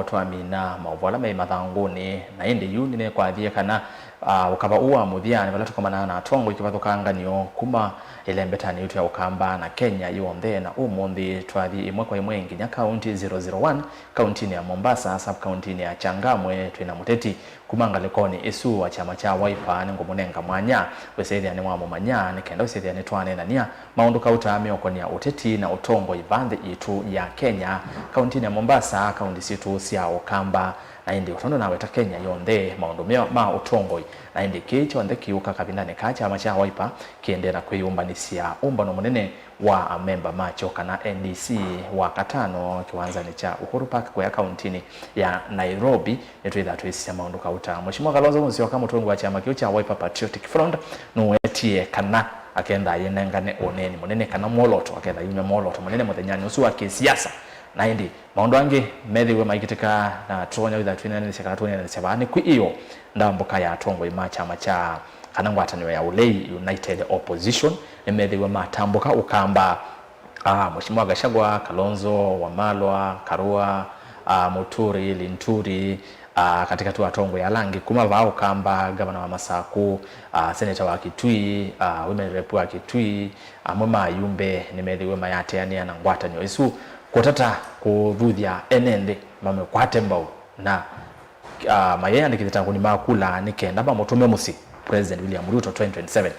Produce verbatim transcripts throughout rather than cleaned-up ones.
twamina maũvoo ala me mathangũnĩ, na ĩndĩ yu nĩnĩkwathie kana, ah, ũkava ũũ wa mũthya nĩ vala tũkomanaa na atongoi kĩvathũkanganyo kuma ĩlembetanĩ yitũ ya Ũkamba na Kenya yonthe, na ũmũnthĩ twathi ĩmwe kwa ĩmwe nginya kaunti zero zero one, kauntinĩ ya Mombasa, sub-kauntinĩ ya Changamwe, twĩ na mũteti kuma ngalĩkonĩ ĩsu wa kyama kya Wiper. Nĩngũmũnenga mwanya wĩsĩthĩa nĩwamũmanya nĩ kenda wĩsĩthĩa nĩtwaneenany'a maũndũ kauta meũkonĩa ũteti na ũtongoi va nthĩ yitũ ya Kenya, kauntinĩ ya Mombasa, kaunti sitũ sya Ũkamba, na ĩndĩ o tondũ naweta Kenya yonthe, maũndũ meo ma ũtongoi, na ĩndĩ kĩĩ kyonthe kĩũka kavindanĩ kaa kyama kya Wiper kĩendee na kwĩyũmbanĩsya ũmbano mũnene wa amemba makyo kana N D C wa katano kĩwanzanĩ kya Uhuru Park kũya kauntinĩ ya Nairobi. Nĩtwĩthaa twĩsisya maũndũ kauta Mheshimiwa Kalonzo Musyoka, mũtongoi wa kyama kĩu kya Wiper Patriotic Front, nũwetie kana aketha yĩnengane ũneeni mũnene kana mwolooto, aketha yumya mwolooto mũnene mũthenyanĩ ũsu wa kĩsiasa. Na ĩndĩ maũndũ angĩ methĩiwe maikĩtĩka na tũtonya wĩtha twĩneenanĩsya kana tũneenanĩsya vaa nĩ kwĩ ĩyo ndambũka ya atongoi ma kyama kya kana ngwatanĩo ya ũlei United Opposition nĩmethĩiwe matambũka Ũkamba. Ah, Mheshimiwa Gachagua, Kalonzo, Wamalwa, Karua, ah, Muturi, Linturi, ah, katĩkatĩ wa atongoi ala angĩ kuma vaa Ũkamba, ngavana wa Masaku, ah, seneta wa Kitui, ah, women rep wa Kitui, amwe ma ayumbe nĩmethĩiwe mayateanĩa na ngwatanĩo ĩsu kũtata kũthuthya ene nthĩ mamĩkwate mbau na ah, mayĩandĩkĩthya ta akũni ma kula nĩ kenda mamũtũme mũsyĩ President William Ruto twenty twenty-seven.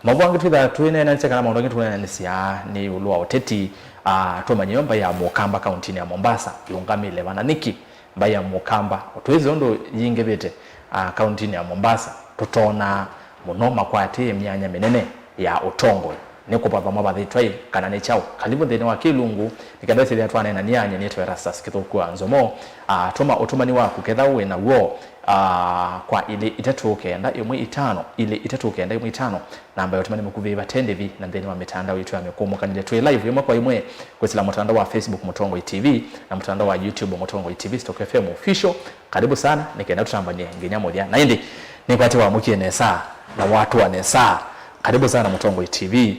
Maũvoo angĩ twĩthaa twĩneenanĩsya kana maũndũ angĩ tũneenanĩsya nĩ ĩũlũ wa ũteti, ah, tũmanye yo mbaĩ ya Mũkamba kauntinĩ ya Mombasa yũngamĩle va na nĩkĩ mbaĩ ya Mũkamba, o twĩsĩ ũndũ yingĩvĩte, ah, kauntinĩ ya Mombasa, tũtoonaa mũno makwatĩĩe myanya mĩnene ya ũtongoi. Nĩ kũvatha mavathĩtwa ĩ, kana nĩ kyaũ? Karibu nthĩnĩ wa kĩlungu, nĩ kenda ĩsĩthĩa twaneenanĩa. Nyie nĩtwa Erastus Kĩthũku wa Nzomo. Ah, tũma ũtũmani waku ketha wĩ naw'o, ah, kwa ilĩ itatũ kenda ĩmwe itano, ilĩ itatũ kenda ĩmwe itano, namba ya ũtũmani mũkuvĩ ĩvatendĩvi, na nthĩnĩ wa mĩtandao yitũ ya mĩkũmũkanĩlye. Twĩ live ĩmwe kwa ĩmwe kwĩsĩla mũtandao wa Facebook Mũtongoi T V na mũtandao wa YouTube Mũtongoi T V Stock F M Official. Karibu sana, nĩ kenda tũtambany'e nginya mũthya. Na ĩndĩ nĩkwatĩ wamũkie nesa na watũa nesa. Karibu sana Mũtongoi T V.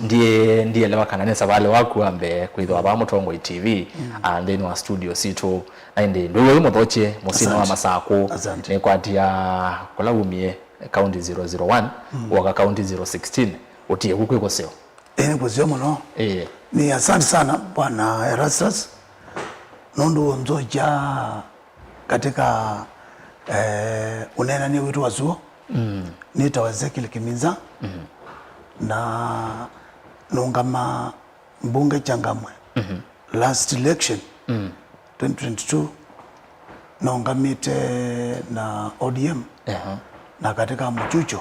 Ndie-, ndielewa kana nĩ savalĩ waku wa mbee kwĩthĩwa vaa Mũtongoi T V, mm, ah, nthĩnĩ wa studio sitũ. Na ĩndĩ ndwĩw'e wĩ mũthokye mũsyĩnĩ wa Asante. Masaku. Asante. Nĩkwatia kũla wumie, county zero zero one, mm, woka county zero sixteen, ũtie ku kwĩ kũseo. Ĩĩ, nĩ kũseo mũno. Ĩĩ. Nĩ asante sana, Bwana Erastus, nũndũ ũnzokya katika, eh, ũneenany'a witũ wa syũa. Mm. Nĩtawa Ezekiel Kiminza, mm, na nũngama mbunge Changamwe. Mhm. Last election, mm, twenty twenty-two, nũngamĩte na O D M, aha, na katika mũchucho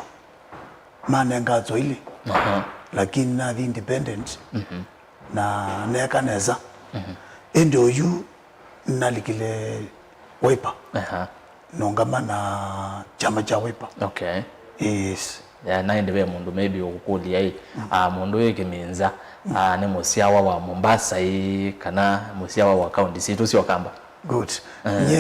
manenga Swahili, aha, lakini nathi independent, mhm, na neeka nesa. Mhm. Ĩndĩ oyu nalikile Wiper. Aha. Nũngama na kyama kya Wiper. Okay. Yes. Ya, na ĩndĩ ve mũndũ maybe ũkũkũlya ĩ, mm, ah, mũndũ ũyũ Kĩminza, mm, ah, nĩ mũsyawa wa Mombasa ĩ, kana mũsyawa wa kaunti sitũ sya Ũkamba? Good. Eh. Nye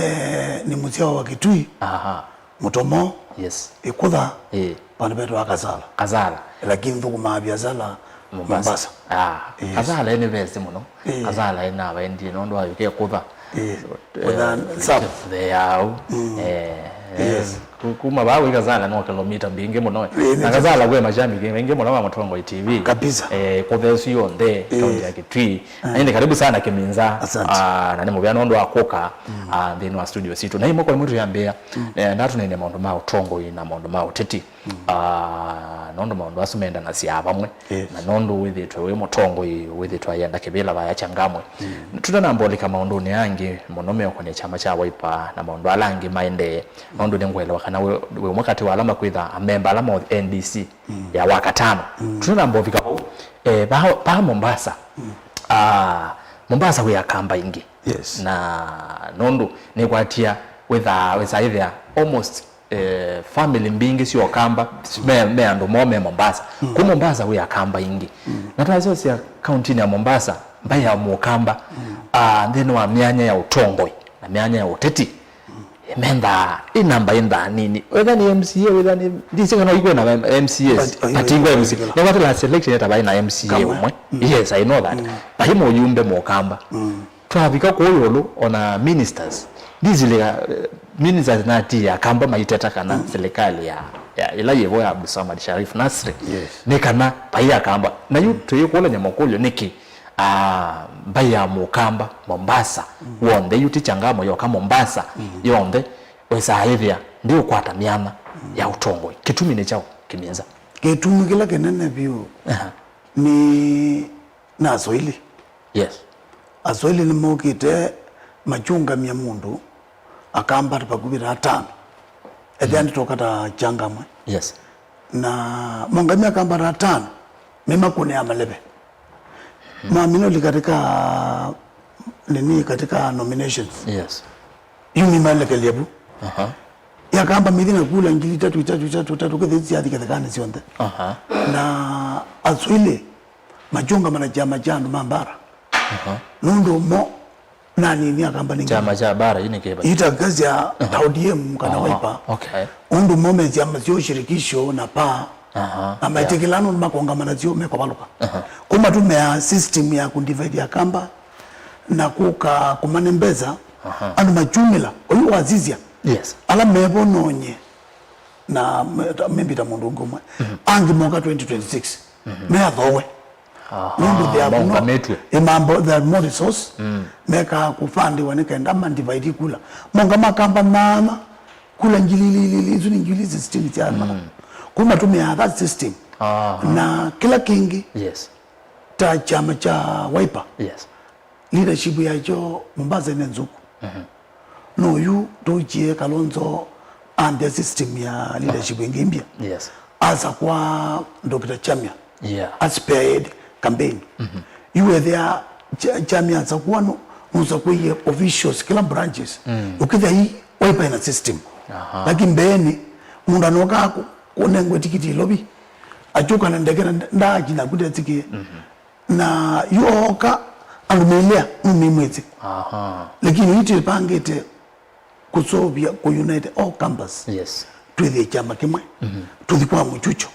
nĩ mũsyawa wa Kitui. Aha. Mũtomo. Yes. Ĩkũtha. Eh. Vandũ vetwa Kasala. Kasala. Lakini nthũkũmaa biasala Mombasa. Mombasa. Ah, yes. Kasala ĩnĩ vesi mũno. Eh. Kasala ĩna vaendie nũndũ wa yuke kũtha. Eh. Eh, kũtha south. Kũtha yau. Mm. Eh, eh, yes. Ku-, kuma vaa wĩ Kasala no kilomita mbingĩ mũno. Eh, na Kasala kwĩ mashabiki maingĩ mũno ma Mũtongoi T V. Kabisa. Eh, kũtha ĩsu yonthe, eh, kaunti ya Kitui. Ah. Na ĩndĩ karibu sana Kĩminza. Asante. Ah, na nĩ mũvea nũndũ wa kũka, mm, ah, nthĩnĩ wa studio sitũ. Na ĩmwe kwa ĩmwe tũyambĩĩa, mm, eh, ndatũnene maũndũ ma ũtongoi na maũndũ ma ũteti. Mm. Ah, nũndũ maũndũ asu mendanasya vamwe. Yes. Na nũndũ wĩthĩtwe wĩ mũtongoi, wĩthĩtwe ayenda kĩvĩla vaya Changamwe. Mm. Tũtanamba ũlika maũndũnĩ angĩ mũno meũkonĩa kyama kya Wiper na maũndũ ala angĩ maendee, nũndũ nĩngũelewa kana wĩ, wĩ ũmwe katĩ wa ala makwĩtha amemba ala ma N D C, mm, ya wakatano. Mm. Tũtanamba ũvika vau, eh, vaa, vaa Mombasa. Mm. Ah, Mombasa wĩ Akamba aingĩ. Yes. Na nũndũ nĩkwatia wĩthaa, wĩsaa ĩthĩa almost, eh, family mbingĩ sya Ũkamba, me, me andũ moo me Mombasa. Mm. Ku Mombasa wĩ Akamba aingĩ. Mm. Na twasyosia kauntinĩ ya Mombasa, mbaĩ ya Mũkamba, mm, ah, nthĩnĩ wa myanya ya ũtongoi na myanya ya ũteti, mm, ĩmendaa ĩ namba ĩ nthaa nini. Wĩtha nĩ M C A, wĩtha nĩ, ndisĩ kana ikwĩ na M C As, but, uh, but tingwa M C A. Nĩkwatĩ last election yeta vai na M C A kamwe ũmwe. Mm. Yes, I know that. Mm. Vai mũyumbe Mũkamba. Mm. Twavika kũu ĩũlũ, ona ministers, Ndĩsilĩka, eh, ministers natiie Akamba maiteta kana silikalĩ ya, ya ĩla yĩvo ya Abdulswamad Sharif Nasri, yes, nĩ kana vai Akamba. Na yu tũyĩkũlany'a makũlyo, nĩkĩ, ah, mbaĩ ya Mũkamba Mombasa w'onthe, yu ti Changamwe yoka, Mombasa yonthe, wĩsaa ĩthĩa ndĩũkwata myanya ya ũtongoi? Kĩtumi nĩ kyaũ, Kĩminza? Kĩtumi kĩla kĩnene vyũ, aha, nĩ na Aswahili. Yes. Aswahili nĩmokĩte makyũngamya mũndũ Akamba vakuvĩ ta atano. Ethĩa nĩtoka ta Changamwe. Yes. Na mongamya Akamba ta atano, memakũnĩa maleve. Maminoli katika, nini, katika nominations. Yes. Yu nĩmalekelya vu. Aha. Yakamba mithi na kula ngili itatu, itatu, itatu, itatu, kĩthĩ syathi kĩthekanĩ syonthe. Aha. Na Aswahili makyũngama na kyama kya andũ ma mbara. Aha. Nũndũ mo na nini Akamba nĩ kyama kya mbara, yu nĩ kĩva? Ita kazi ya, aha, ta O D M kana, aha, Wiper. Okay. Ũndũ mo me syama sya shirikisho na paa. Aha, na maitĩkĩla, yeah, nũndũ makũngama nasyo mekũvalũka. Aha. Kũu matũmĩaa system ya kũdivide Akamba na kũka kũmane mbesa, aha, andũ makyumĩla, oyu wasisya. Yes. Ala mevo nonye na me-, ta-, maybe ta mũndũ ũngĩ ũmwe. Mhm. Angĩ moka twenty twenty-six, mhm, meathowe. Aha, nũndũ they have no, maũngamĩtw'e. Ĩ mambo, they have no resource, mm, mekaa kũfandiwa nĩ kenda madivide kula. Monga Akamba nana, kula ngili ili, ili, ili, isu nĩ ngili sixteen sya mana. Mm. Kũu matũmĩaa that system. Aha. Na kĩla kĩngĩ, yes, ta kyama kya Wiper, yes, leadership yakyo Mombasa nĩ nzũku. Mhm. No yu tũkie Kalonzo and the system ya leadership ĩngĩ mbya. Yes. Asa kwa Doctor Chamia. Yeah. A spearhead campaign. Mhm. Yu ethĩa Cha-, Chamia asakua nũ-, nũsakũie officials kĩla branches. Mm. Ũkĩthĩa ii Wiper ĩna system. Aha. Lakini mbeenĩ, mũndũ anokaa kũ-, kũnengwe tikiti Ilovi, akyũka na ndeke na nda-, ndaakinya ku ndetĩkĩe. Mhm. Na yu ooka, andũ meilea, nũmĩmwĩsĩ. Aha. Lakini yu tĩpangĩte kũseũvya, kũunite all Kambas. Yes. Twĩthĩe kyama kĩmwe. Mhm. Tũthi kwa Mũkyukyo.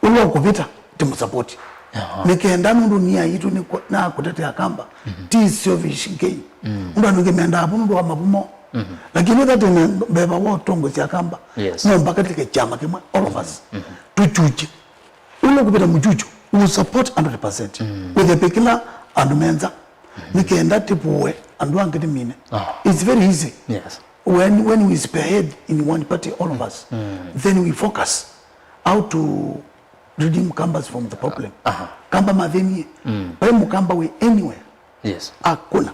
Ũla ũkũvĩta, tĩmũsapoti. Aha. Nĩ kenda nũndũ nia yitũ nĩ kũ-, na kũtetea Kamba. Mhm. Ti selfish gain. Mm. Ũndũ andũ aingĩ mendaa vu nũndũ wa mavumo. Mhm. Lakini ĩtha tene mbeva wa ũtongosya Kamba, yes, no mpaka tĩke kyama kĩmwe, all of us. Mhm. Tũkyukye. Ũla ũkũvĩta Mũkyukyo, we support hundred percent. Mm. Wĩthĩe pĩ kĩla andũ menza. Mm. Nĩ kenda tĩvũe, andũ angĩ tĩmine. Ah. It's very easy. Yes. When, when we spearhead in one party, all of us, mm, then we focus how to redeem Kambas from the problem. Aha. Kamba mathĩnie. Mm. Vai Mũkamba wĩ anywhere. Yes. Hakuna.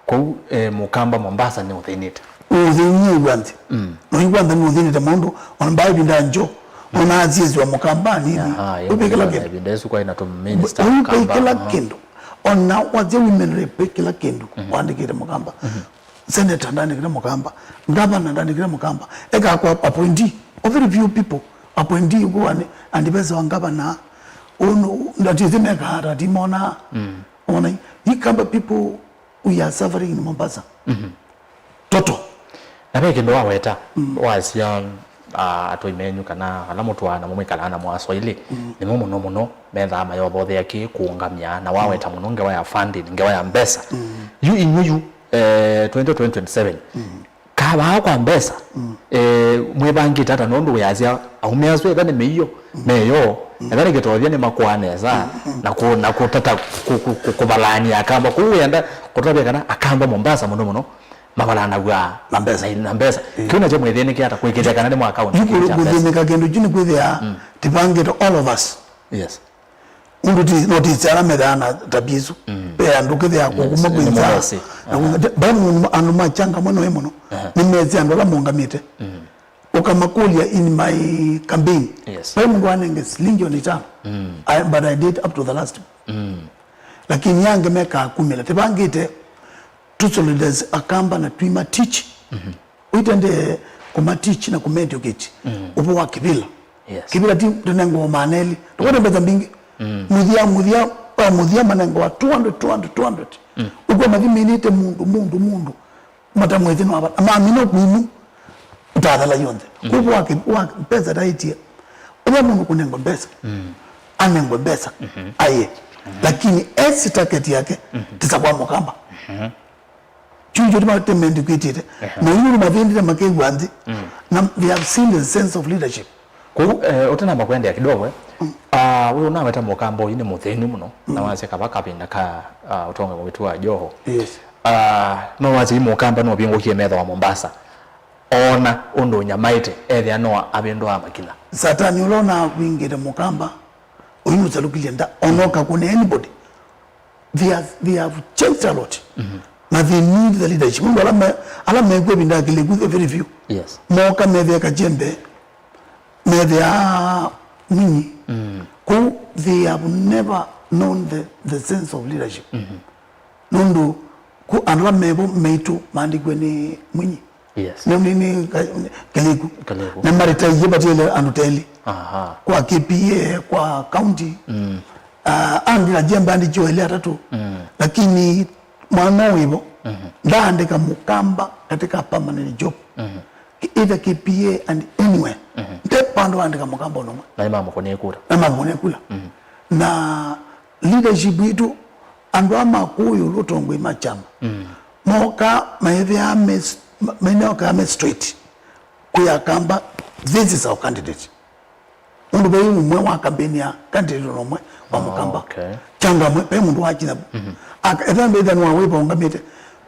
Kwoou, eh, Mũkamba Mombasa nĩ ũthĩnĩte. Ũthĩnie w'onthe. Mm. No w'onthe nĩ ũthĩnĩte mũndũ, ona mbaĩ ĩvinda njo, ona asiĩsiwa Mũkamba nini. Aha, ĩvinda ĩsu kwaĩ na tũminista. Ũyu Kamba, kĩla kĩndũ. Ona wasya women rep, kĩla kĩndũ, mhm, wandĩkĩte Mũkamba. Mhm. Senator ndandĩkĩte Mũkamba. Governor ndandĩkĩte Mũkamba. Eka kwa appointee. A very few people. Appointee kwa and, and pesa wa governor. Ũndũ, ndatiĩsĩ mekaa ata, timona. Mm. Ona, you Kamba people, we are suffering in Mombasa. Mhm. Toto. Na ve kĩndũ waweta, mm, wasya, ah, atũi menyu kana ala mũtũaa namo mwĩkalaa namo Aswahili, mm, nĩmo mũno mũno methaa mayothothea kĩ kũũngamya, na waweta, mm, mũno ngewa ya funding, ngewa ya mbesa. Mm. Yu inyw'ĩ yu, eh, twenty twenty-seven, mm, kavaa kwa mbesa, mm, eh, mwĩvangĩte ata? Nũndũ wĩasya aũme asu etha nĩ mĩio, mm, meyo, mm, etha nĩ kĩtovya nĩmakũaa nesa, mm, mm, na kũ-, na kũtata kũ-, kũ-, kũ-, kũvalany'a Akamba. Kũu wĩenda kũtavya kana Akamba Mombasa mũno mũno mavalanawa na mbesa. Na, na mbesa. Mm. Kĩu nakyo mwĩthĩnĩke ata kwĩkĩthya kana nĩ mwa account? Yu kũ-, kĩu kya mbesa. Kũthĩnĩka kĩndũ kyu nĩ kwĩthĩa, mm, tĩvangĩte all of us. Yes. Ũndũ ti, no tisi ala methaa na tabia isu. Mm. Ve andũ kĩthĩa, yes, kũkuma kwĩ nzaa. Nĩmo mesĩ. Na aha, kũnga-, ve mũndũ, andũ ma Changamwe no ĩ mũno. Aha. Nĩmesĩ andũ ala mongamĩte. Mm. Ũkamakũlya in my campaign. Yes. Ve mũndũ anenge silingi ona itano. Mm. I, but I did up to the last. Mm. Lakini angĩ mekaa kumĩla. Tĩvangĩte tũsolidaise Akamba na twĩma teach. Mhm. Ũitendee kũma teach na kũma educate, mm, ũvoo wa kĩvĩla. Yes. Kĩvĩla ti tũnengwa maana elĩ. Tũkwete mbesa mbingĩ. Mm. Mũthya, mũthya, wa mũthya manengwa two hundred, two hundred, two hundred. Mm. Ũkw'a mathi mainĩte mũndũ, mũndũ, mũndũ. Matamwĩthĩ no ava. Mamina kwinu. Ũtathala yonthe. Mm. Kũu wa kĩ-, wa mbesa taitie. Ũla mũndũ kũnengwa mbesa. Mm. Anengwe mbesa. Mhm. Aye. Mhm. Lakini esi target yake, mhm, tisa kwa Mũkamba. Mhm. Kyu kyo tĩma tĩmendikwĩtĩte. Ehe. Na yu nĩmathĩndĩte makew'a nthĩ. Mm. Na they have seen the sense of leadership. Kũu, eh, ũtanamba kũendeea kidogo, eh. Mm. Ah, we ũnaweta mũkamba ũyu nĩ mũthĩnu mũno, na wasya kava kavinda ka, ah, ũtonga witũ wa Joho. Yes. Ah, no wasya yu mũkamba nũvingũkie metho wa Mombasa. Oona ũndũ ũnyamaĩte, ethĩa no avĩndũa makila. Satani ũla ũnavingĩte mũkamba, ũyu nũsalukilye nda, onoka kũne anybody. They have, they have changed a lot. Mm-hmm. Na they need the leadership. Nũndũ ala me, ala mekw'a ĩvinda ya kĩlĩku, they're very few. Yes. Moka methĩa Kajembe, methĩa Mwinyi. Mm. Kũu, they have never known the, the sense of leadership. Mm-hmm. Nũndũ ku andũ ala mevo maitũ maandĩkiwe nĩ Mwinyi. Yes. Nĩ, nĩ, nĩ ka-, nĩ Kĩlĩku. Kĩlĩku. Na maritaie vatiele andũ ta elĩ. Aha. Kwa K P A, kwa county. Mm. Ah, angĩ Kajembe andĩkiwe elĩ atatũ. Mm. Lakini mwana wĩvo, mhm, ndaandĩka mũkamba katika permanent job. Mhm. Either K P A and anywhere. Mhm. Nde vandũ andĩka mũkamba ũnũmwe. Na nĩmamũkũnĩe kula. Na mamũkũnĩe kula. Mhm. Na leadership itũ, andũ aa ma kũũ ĩũlũ ũtongoi ma kyama, mm, mokaa maĩthĩaa me s-, ma-, maĩnokaa me straight kwĩa Akamba, "This is our candidate." Nũndũ vai ũmwe wa campaign ya candidate ũmwe wa mũkamba. Okay. Changamwe, vai mũndũ wakinya. Mhm. Aka-, ethĩa mbĩthĩa nĩ wa wĩva ũngamĩte.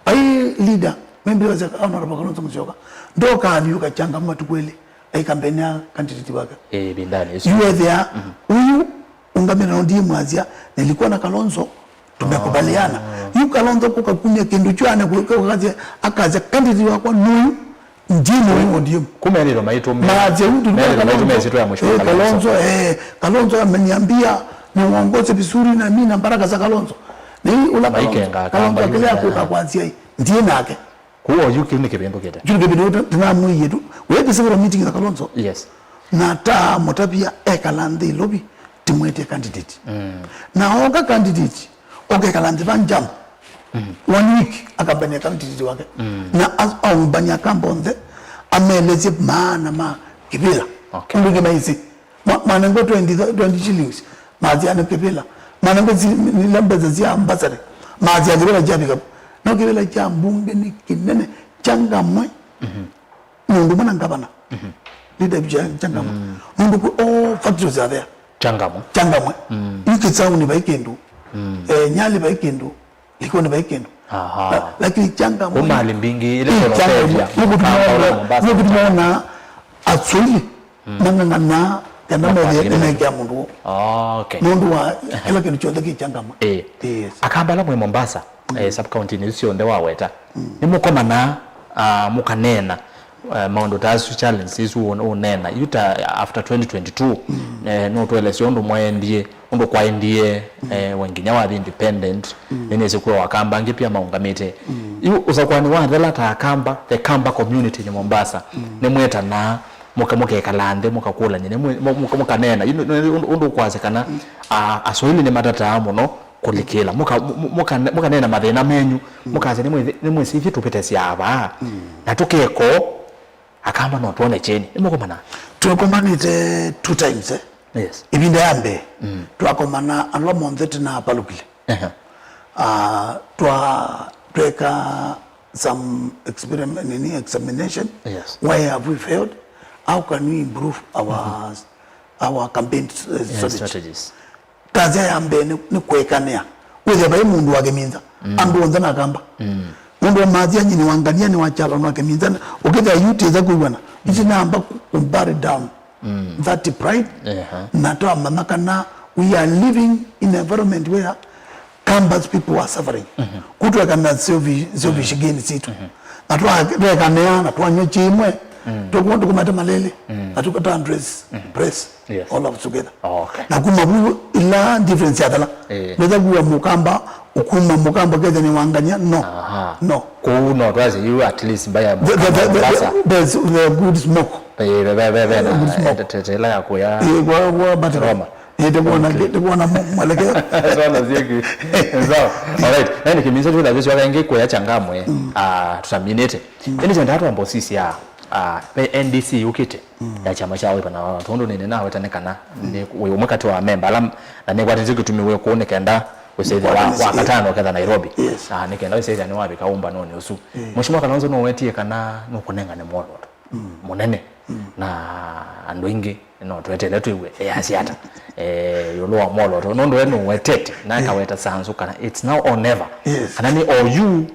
Vai leader, membĩwa sya Honorable Kalonzo Musyoka, ndoka aliuka Changamwe matukũ elĩ, ai campaign ya candidate wake. Eh, ĩvindanĩ ĩsu. Yu ethĩa, mhm, ũyu ũngamĩte na O D M asya, "Nilikuwa na Kalonzo, tumekubaliana." Ah. Yu Kalonzo kũka kumya kĩndũ kyu ane kũkasya, akasya, "Candidate wakwa nũyu, ndiye nũyu O D M." Kuma ĩlĩlo maitũ me-, maasya, "Huyu tulikuwa na Kalonzo." Mesitwa ya Mheshimiwa Kalonzo. Eh, Kalonzo, eh, Kalonzo ameniambia niuongoze vizuri na mimi na baraka za Kalonzo. Na hii ula Kalonzo, maikenga Kalonzo akĩlea kũka kwa nziai, ndiye nake. Kũu oyu kĩu nĩ kĩvĩndũkĩte. Kĩu nĩ kĩvĩndũkĩte, ndinamwĩie tu. We had several meetings na Kalonzo. Yes. Na ta mũtavia ekala nthĩ Nairobi, timwĩtĩe candidate. Mm. Na oka candidate, okekala nthĩ va Njamũ. Mm. One week, akambania candidate wake. Mm. Na as-, aumbania Akamba onthe, amelesye maana ma kĩvĩla. Okay. Ũndũ kĩmaisĩ. Ma-, manengwe twenty, twenty shillings. Mathia nĩ kĩvĩla. Manengwe si-, nĩ mbesa sya ambassador. Mathia kĩvĩla kya vika. No kĩvĩla kya mbunge nĩ kĩnene. Changamwe. Mhm. Nũndũ mwana ngavana. Mhm. Leader cha-, Changamwe. Mm. Nũndũ kwĩ all factors are there. Changamwe. Changamwe. Mm. Yu Kisauni vai kĩndũ. Mm. Eh, Nyali vai kĩndũ. Likoni vai kĩndũ. Aha. La-, lakini Changamwe. Kuma hali mbingi, ile ĩ, Changamwe. Nũkũtũmona, nũkũtũmona Aswahili. Mm. Mang'ang'ana kana methĩe nĩmekĩa mũndũ. Okay. Nũndũ wa kĩla kĩndũ kyonthe kĩ Changamwe. Eh. Yes. Akamba ala mwĩ Mombasa, mm, eh, sub county nĩ syonthe waweta. Mm. Nĩmũkomana, ah, mũkaneena, eh, maũndũ ta asu, challenges isu ũ-, ũneena. Yu ta after twenty twenty-two, mm, eh, no tuelesye ũndũ mwaendie, ũndũ kwaendie, mm, eh, we nginya wathi independent, mm, nĩnĩsĩ kwĩ Akamba angĩ pia maũngamĩte. Mm. Yu ũsakũanĩ wathela ta Akamba, the Kamba community in Mombasa, mm, nĩmwetanaa, mũka-, mũkekala nthĩ, mũkakũlany'a, nĩmwe-, mũ-, mũka-, mũkaneena. Yu nĩ, nĩ ũndũ, ũndũ ũkwasĩkana, mm, a, Aswahili nĩmatataa mũno kũlikĩla. Mũka-, mũ-, mũka-, mũkaneena mathĩna menyu, mm, mũkasya, "Nĩmwĩthĩ-, nĩmwĩsĩ ithyĩ tũvĩtĩsya ava, mm, na tũkeka ũu, Akamba no twone kyeni." Nĩmũkomana? Twakomanĩte two times, eh? Yes. Ĩvinda ya mbee, mm, twakomana ala monthe tĩnavalũkile. Ehe. Ah, twa-, tweka some experiment, nini, examination. Yes. Why have we failed? How can we improve our, mm-hmm, our campaign, uh, yeah, strategy? Strategies. Tasya ya mbee nĩ, nĩ kũekanĩa. Wĩthĩa vai mũndũ wa Kĩminza. Mm. Andũ onthe na Akamba. Mm. Mũndũ wa Mathia nyini wa Ngania nĩ wa Kyalo nĩ wa Kĩminza. Ũkĩthĩa yu tĩtha kwĩw'ana. Mm. Ici namba ku-, ku bury down, mm, that pride. Eha. Na twamanya kana we are living in an environment where Kambas people are suffering. Mhm. Kutwekana selfish, selfish, mhm, gain situ. Mhm. Na twa-, twekanĩa, na twanywa kĩmwe. Mm. Tũkũmata malele. Mm. Na tũkata dress, mhm, press. Yes. All of together. Oh, okay. Na kuma vu ila difference ya thala. Eh. Ndetha kuwa Mukamba, ukuma Mukamba ketha nĩ wa Ngania, no. Aha. No. Kũu no twasye yu at least mbaya the, the, the, Mombasa. The, the, the good smoke. Eh, ve, ve, ve, ve, na, good smoke. Eh, te-, te-, te ila ya kuya. Eh, kwa, kwa battery. Roma. Eh, ndikuona, okay, ndikuona mwe-, mwelekeo. Sawa, na ziki. Sawa. All right. Nani kimisa tu na visi waka ingi kuya Changamwe. Mm. Ah, tutaminete. Mm. Ĩndĩ kyendaa twamba ũsisya, ah, ve N D C yũkĩte, mm, ya kyama kya Wiper na Wawa, tondũ nĩnĩ naweta nĩ kana, mm, nĩ wĩ ũmwe katĩ wa amemba ala, na nĩkwatĩtye kĩtumi wĩ kũũ nĩ kenda Ũsĩthya wa, wa katano ketha Nairobi. Yes. Na nĩ kenda ũsĩthya nĩwavika ũmbanonĩ ũsu. Eh. Mheshimiwa Kalonzo nũwetie kana nũkũnengane mwolooto mũnene. Na andũ aingĩ no tweteele twĩw'e easya ata, eh, ĩũlũ wa mwolooto. Nũndũ we nũwetete, na akaweta sanzu kana it's now or never. Yes. Kana nĩ o yu,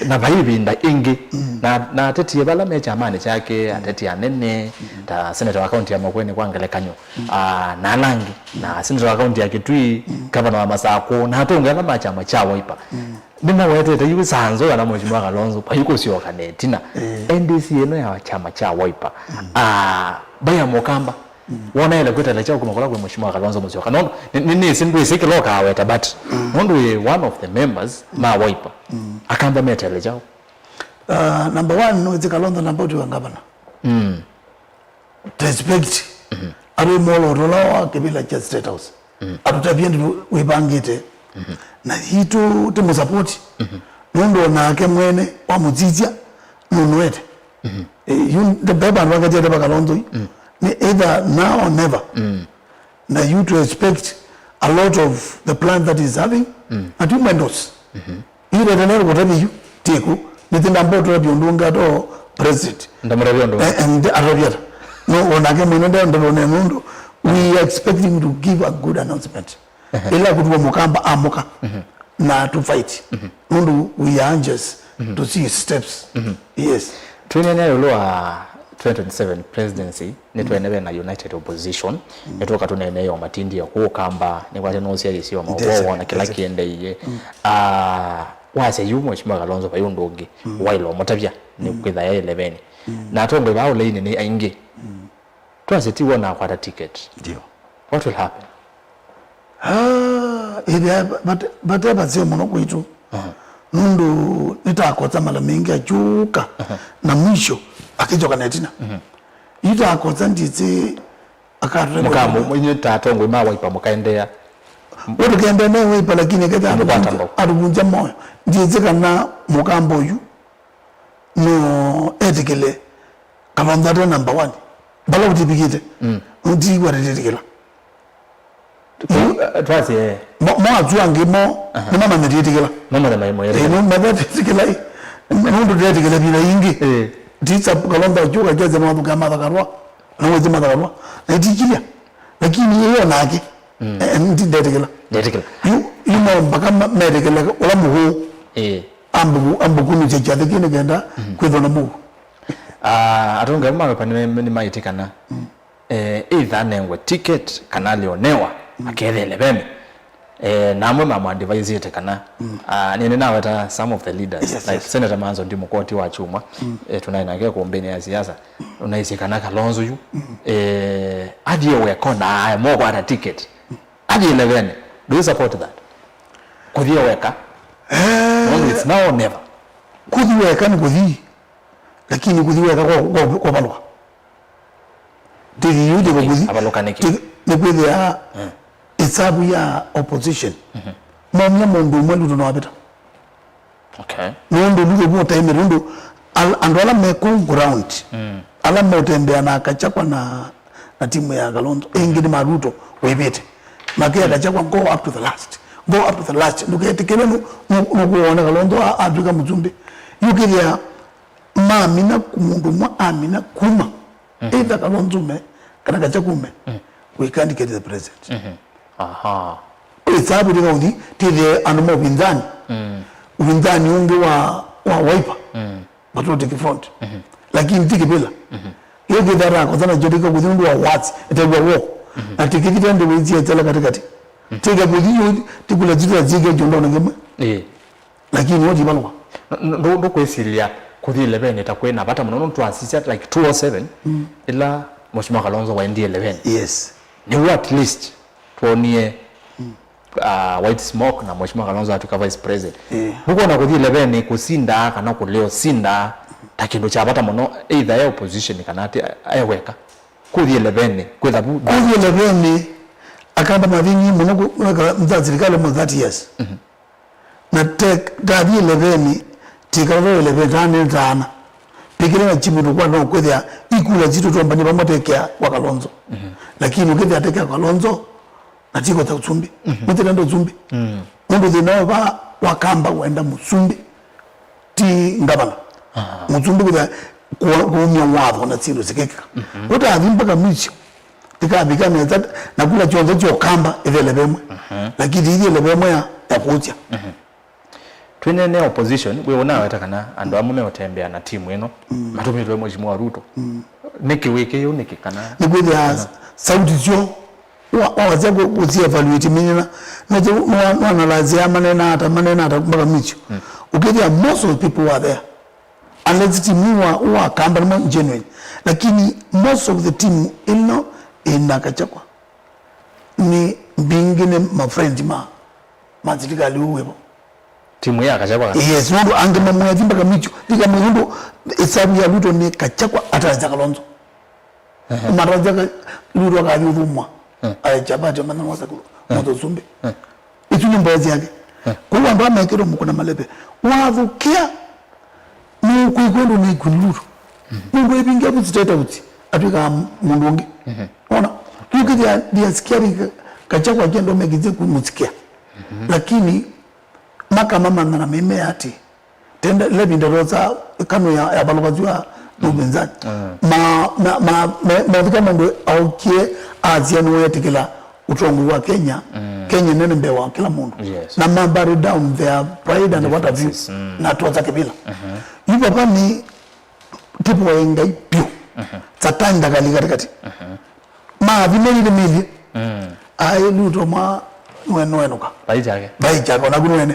na vai ĩvinda ĩngĩ. Na, na atetie vala me kyamanĩ kyake, ateti anene, ta seneta wa kaunti ya Makueni kwa ngelekany'o, ah, na ala angĩ, na seneta wa kaunti ya Kitui, gavana wa Masakũ, na atongoi ala ma kyama kya Wiper. Nĩmawetete yu sanzo kana Mheshimiwa Kalonzo vai kũsyoka na ĩtina. Eh. N D C ĩno ya kyama kya Wiper. Ah, vai ya Mũkamba. Wonaĩle kwĩtele kyaũ kuma kũla kwĩ Mheshimiwa Kalonzo Musyoka? Nũndũ nĩ, nĩ, nĩsĩ ndwĩsĩ kĩla ũkaweta, but nũndũ wĩ one of the members ma Wiper, Akamba metele kyaũ? Uh, number one, no, it's Kalonzo number two, gavana. Respect. Arĩ mwolooto ũla wa kĩvĩla kya State House. Atũtavye ndũ wĩvangĩte. Na yitũ tĩmũsapoti. Nũndũ onake mwene wamũsisya nũnũete. Eh, yu ndebe vandũ vaketete va Kalonzo yu. Nĩ either now or never. Na you to expect a lot of the plans that is having. Na tumwendos. Ĩĩ, ndeteele kũtavya yu, tiku, nĩtĩ ndamba ũtavya ũndũ ũngĩ ato president. Ndamũtavya ũndũ. Eh, and atavya ata? No, onake mwene nde ndavone nũndũ. We are expecting to give a good announcement. Ĩla kũtua Mũkamba amũka na to fight. Nũndũ we are anxious to see steps. Yes. Twĩnene ĩũlũ wa twenty twenty-seven presidency. Nĩtwene ve na united opposition. Nĩtũka tũneenee o matindie kũũ Kamba, nĩkwasya nũsyaĩĩsye o maũvoo na kĩla kĩendeeie. Ah, wasya yu Mheshimiwa Kalonzo vai ũndũ ũngĩ waĩle ũmũtavya nĩ kwĩtha e ĩleveni. Na atongoi vaa ũleini nĩ aingĩ. Twasye ti wona akwata ticket. Ndio. What will happen? Ah, ĩthĩa vate, vate vaseo mũno kwitũ. Nũndũ nĩtakosa mala mingĩ akyũka na mwisho akĩkyoka na ĩtina. Yu takosa ndĩsĩ akatũre Mũkamba, inyuĩ ta atongoi ma Wiper mũkaendeea. Ũtũkendea me Wiper, lakini ketha atũvunja moyo. Ndĩsĩ kana Mũkamba ũyu no etĩkĩle Kalonzo ate number one. Vala ũtivikĩte. Ũtiw'a ndĩtĩkĩla. Twasye mo, mo asu angĩ mo nĩmamanyĩtie ĩtĩkĩla. Mamathe mai mo ĩtĩkĩla. Nĩmathe ĩtĩkĩla ĩ. Nũndũ ndetĩkĩla vila ingĩ. Tisa Kalonzo akyũka kyasya nĩwathũkĩa Martha Karua. Na wĩsĩ Martha Karua. Na ĩtikilya. Lakini ĩyo nake. Eh, ndi ndetĩkĩla. Ndetĩkĩla. Yu, yu no mpaka ma, metĩkĩle ũla mũhũũ. Ambuku, ambukunusya kyathĩ kĩĩ nĩ kenda kwĩthwa na mũuo. Ah, atonge amwe ma Wiper nĩ, nĩmaĩtĩkana. Eh, either anengwe ticket kana alionewa, akethe ĩleveni. Eh, na amwe mamũadvaisĩte kana, ah, nĩ, nĩnaweta some of the leaders, like Senator Manzo Ndimũkoti wa Kyumwa, eh, tũnaĩ nake ĩkũmbĩnĩ ya siasa, ũnaisye kana Kalonzo yu, eh, athiĩ weka na aema ũkwata ticket. Athiĩ ĩleveni. Do you support that? Kũthi weka. No, it's now or never. Kũthi weka nĩ kũthi, lakini kũthi weka kwa, kwa, kwa valũka. Ndĩthi yu ndĩko kũthi. Avalũka nĩkĩ? Nĩkwĩthĩa ĩsavu ya opposition. Momia mũndũ ũmwe Ruto no avĩta. Okay. Nũndũ Ruto vu ũtaĩmĩte, nũndũ al-, andũ ala me kũu ground, ala meũtembea na Gachagua na, na timu ya Kalonzo, ĩngĩ nĩ ma Ruto wĩvĩte. Makĩa Gachagua, go up to the last. Go up to the last. Ndũketĩkĩle nũ-, nũ-, nũkũwona Kalonzo a-, atw'ĩka mũsumbĩ. Yũkĩthĩa mamina ku-, mũndũ ũmwe amina kuma. Either Kalonzo ume, kana Gachagua ume, we can't get the president. Aha. Ĩsavu ndĩka ũthi, tĩthĩe andũ ma ũvinzani. Ũvinzani ũngĩ wa, wa Wiper. Patriotic Front. Lakini ti kĩvĩla. Ĩyo kĩthara kotha nakyo ndĩka kũthi nũndũ wa words, ĩtew'a wo. Na tikĩthi tende wĩzie tela katikati. Tĩka kũthi yu, tikula zitu ya zige jondo na ngĩmwe. Lakini woti valũa. Ndũ-, ndũ-, ndũkwĩsilya kũthi ĩleveni ta kwĩ na vata mũno, nũndũ twasisya, like, two oh seven, ĩla Mheshimiwa Kalonzo waendie ĩleveni. Yes. Nĩw'o at least twonie, uh, white smoke na Mheshimiwa Kalonzo atw'ĩka vice president. Nũkwona kũthi ĩleveni kũsindaa kana kũlea ũsindaa ta kĩndũ kya vata mũno, either e opposition kana ati e weka. Kũthi ĩleveni, kwĩtha vu. Kũthi ĩleveni, Akamba mavingi mũno kũ-, meka mtha sirikali mo thirty years. Na te, ndathi ĩleveni, tikala ĩleveni, tane tana. Pikile na chimu tukwa no kwĩthĩa ikula zitu tombani vamwe tekea kwa Kalonzo. Lakini ũkĩthĩa tekea kwa Kalonzo, na tiko ta ũsumbĩ. Mũtĩle ndo ũsumbĩ. Nũndũ thĩna wa, wa Kamba wenda mũsumbĩ, ti ngavana. Mũsumbĩ kwĩtha kũumya watho na syĩndũ sikekĩka. Ũtathi mpaka mwisho, tikavika nesa, na kula kyonthe kyo Kamba ĩthele vemwe. Lakini ithyĩ ĩle vemwe ya, ya kũsya. Twĩneenea opposition, we ũnaweta kana andũ amwe meũtembea na timu ĩno matũmĩtwe Mheshimiwa Ruto. Nĩkĩ wĩkĩĩu nĩkĩ kana? Nĩkwĩthĩa sauti syo wa- wawasya kũ- kũsi evaluate minina. Nwanalazia manena ata, manena ata mpaka mwisho. Ũkĩthĩa most of the people were there. Unless team wa, wa Kamba nĩmo genuine. Lakini most of the team ĩno ĩna Kachakwa. Nĩ mbingĩ nĩ mafriend ma, ma silikalĩ ũu wĩvo. Timu ya Kachakwa kana? Yes, nũndũ angĩ mamwĩa thi mpaka mwisho. Thika mũndũ ĩsavu ya Ruto nĩ Kachakwa atanza Kalonzo. Matanza ka- Ruto akathi ũthumwa. Ae chapati amana mwasa kulu. Motho sumbe. Isu nĩ mboya syake. Kwa hiyo andũ amekĩrwo mũkuna malebe. Wathũkia nũkwĩkwendũ nĩ Ruto. Nũndũ ĩvingia vu State House atwĩkaa mũndũ ũngĩ. Ona, nũkĩthĩa they are scaring Ka- Kachagwa kĩndũ mekĩthie kũmũsikia. Lakini makamamanya na mĩmea atĩ tenda levi ndarosa kano ya, ya balũkazwa nũvĩnzani. Ma, ma, ma, ma, mathika mũndũ aũkie asya nĩweetĩkĩla ũtongoi wa Kenya, Kenya nene mbee wa kĩla mũndũ. Na ma bury down their pride and what have you. Na twosa kĩvila. Yu papa nĩ tipoe Ngai piũ. Satani ndakali katikati. Mathi melile mili. Aĩ Ruto mwa nwenũka. Vai chake. Vai chake, onaku nwene.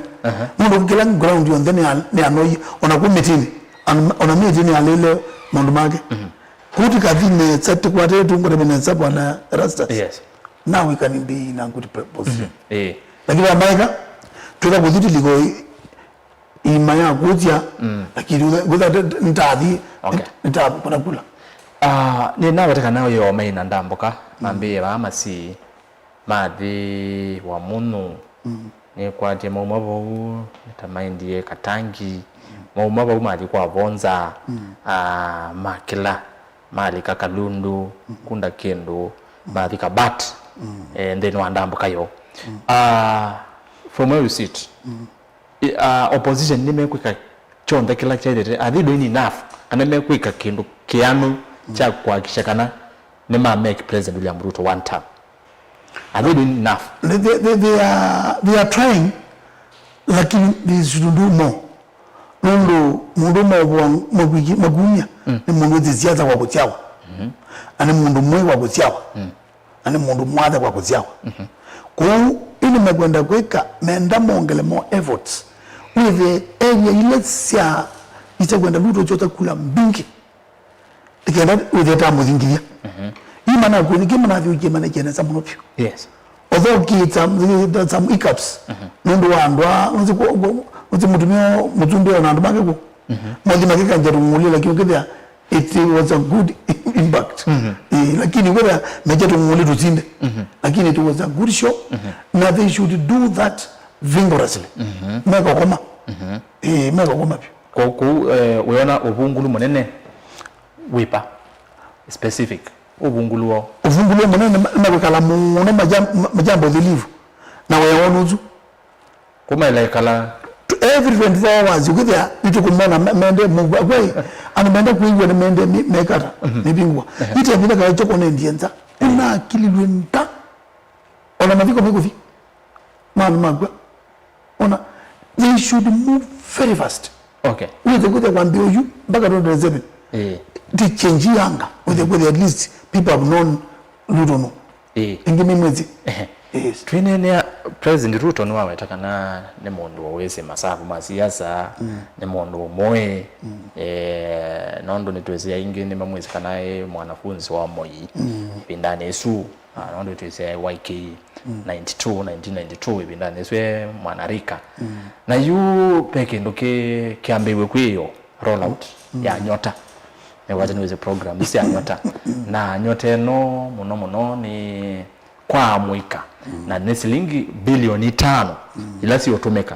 Nũndũ kĩla ground yonthe nĩ ya- nĩ anoie, onaku mĩtĩnĩ. An- ona mĩtĩnĩ alĩle maũndũ make. Kuti kathi nesa, tikwate tungore nesa bwana Erastus. Yes. Now we can be in a good pe- position. Eh. Lakini amaeka, twĩka kũthi tiliko i- ima ya kũsya, lakini ngwĩtha ntathi, ntathi kũna kula. Ah, nĩnawete kana yo maina ndambũka, mambĩĩe vaa masi, mathi wa mũnũ, nĩkwatie mauma vau, nĩtamaendie Katangi, mauma vau mathi kwa Vonza, ah, makĩla, malika Kalundu, kunda kĩndũ, mathi Kabat, eh, nthĩnĩ wa ndambũka yo. Ah, from where you sit, I- uh, opposition nĩmekwĩka kyonthe kĩla kyaĩlĩte, are they doing enough? Kana mekwĩka kĩndũ kĩanu kya kũhakikisha kana nĩma make President William Ruto one term? Are they doing enough? They, they, they, they are, they are trying, lakini they should do more. Nũndũ mũndũ maũvũa makumya nĩ mũndũ wĩsĩ siasa kwa kũsyawa, na nĩ mũndũ mwĩ kwa kũsyawa. Na nĩ mũndũ mwathe kwa kũsyawa. Kwoou ĩndĩ mekwenda kwĩka, menda mongele more efforts. Wĩthĩe area ila sya itekwenda Ruto kyota kula mbingĩ, ĩkenda wĩthĩe tamũthingithya. Yu manakwĩ nĩkĩ manathyũkie manekĩe nesa mũno vyũ. Yes. Although ki some, some hiccups, nũndũ wa andũ aa, nũsĩ mũtumĩa mũtumbi ona andũ make kũ mothi makĩkanja tũng'ũlĩ, lakini ũkĩthĩa it was a good impact. Eh, lakini whether meche tũng'ũlĩ tũsinde, lakini it was a good show, na they should do that vigorously. Mekakoma. Eh, mekakoma vyũ. Kwoou, eh, wĩona ũvungulu mũnene wĩva specific? Ũvungulu woo. Ũvungulu mũnene nĩ ma- nĩ makwĩkala mũno majam- ma- majambo thilivu na wĩa woo nũsu. Kũmaĩla ĩkala. Every twenty-four hours, ũkĩthĩa nĩtũkũmona me- mende mũvwa kwai, andũ mende kwĩw'a nĩ mende mĩ- mekata, mĩvingũa. Ite vile kaĩ choko nendie nza. Ũnakililwe nda. Ona mathiko mekuthi. Maandũ makwa. Ona, they should move very fast. Okay. Wĩthe kwĩthĩa kwambĩa ũyu mpaka twenty twenty-seven. Eh. Ti change yanga. Wĩthe kwĩthĩa at least people have known Ruto no. Eh. Ĩngĩ nĩ mwĩsĩ. Ehe. Yes. Twĩneenea, President Ruto nĩwaweta kana nĩ mũndũ wĩsĩ masavu ma siasa, nĩ mũndũ mũĩ, eh, nũndũ nĩtwĩsĩ aingĩ nĩmamwĩsĩ kana ĩ mwanafunzi wa Moi ĩvindanĩ ĩsu, ah, nũndũ twĩsĩ Y K ninety-two, nineteen ninety-two, ĩvindanĩ ĩsu e mwanarika. Na yu ve kĩndũ kĩ- kĩambĩĩw'e kwĩo, rollout ya Nyota. Nĩwata nĩwĩsĩ program sya Nyota. Na Nyota ĩno mũno mũno nĩ kwa amũika. Na nĩ silingi bilioni itano ila siũtũmĩka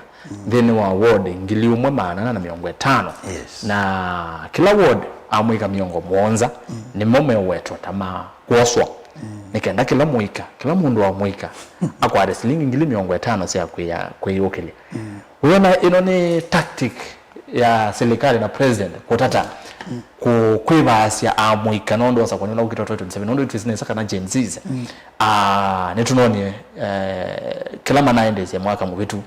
nthĩnĩ wa ward ngili ũmwe maana ana na mĩongo ĩtano. Yes. Na kĩla ward amũika mĩongo mũonza nĩmo mewetwa ta ma kwoswa. nĩ kenda kĩla mũika, kĩla mũndũ wa mũika akwate silingi ngili mĩongo ĩtano sya kwĩa-, kwĩyũkĩlya. Wĩona ĩno nĩ tactic ya silikalĩ na president kũtata kũ-, kwĩvaasya amũika nũndũ wa ũsakũani ũla ũkĩte twenty twenty-seven, nũndũ twĩsĩ nesa kana Gen Zs, ah, nĩtũnonie, eh, kĩla manaendeesya mwaka mũvĩtu.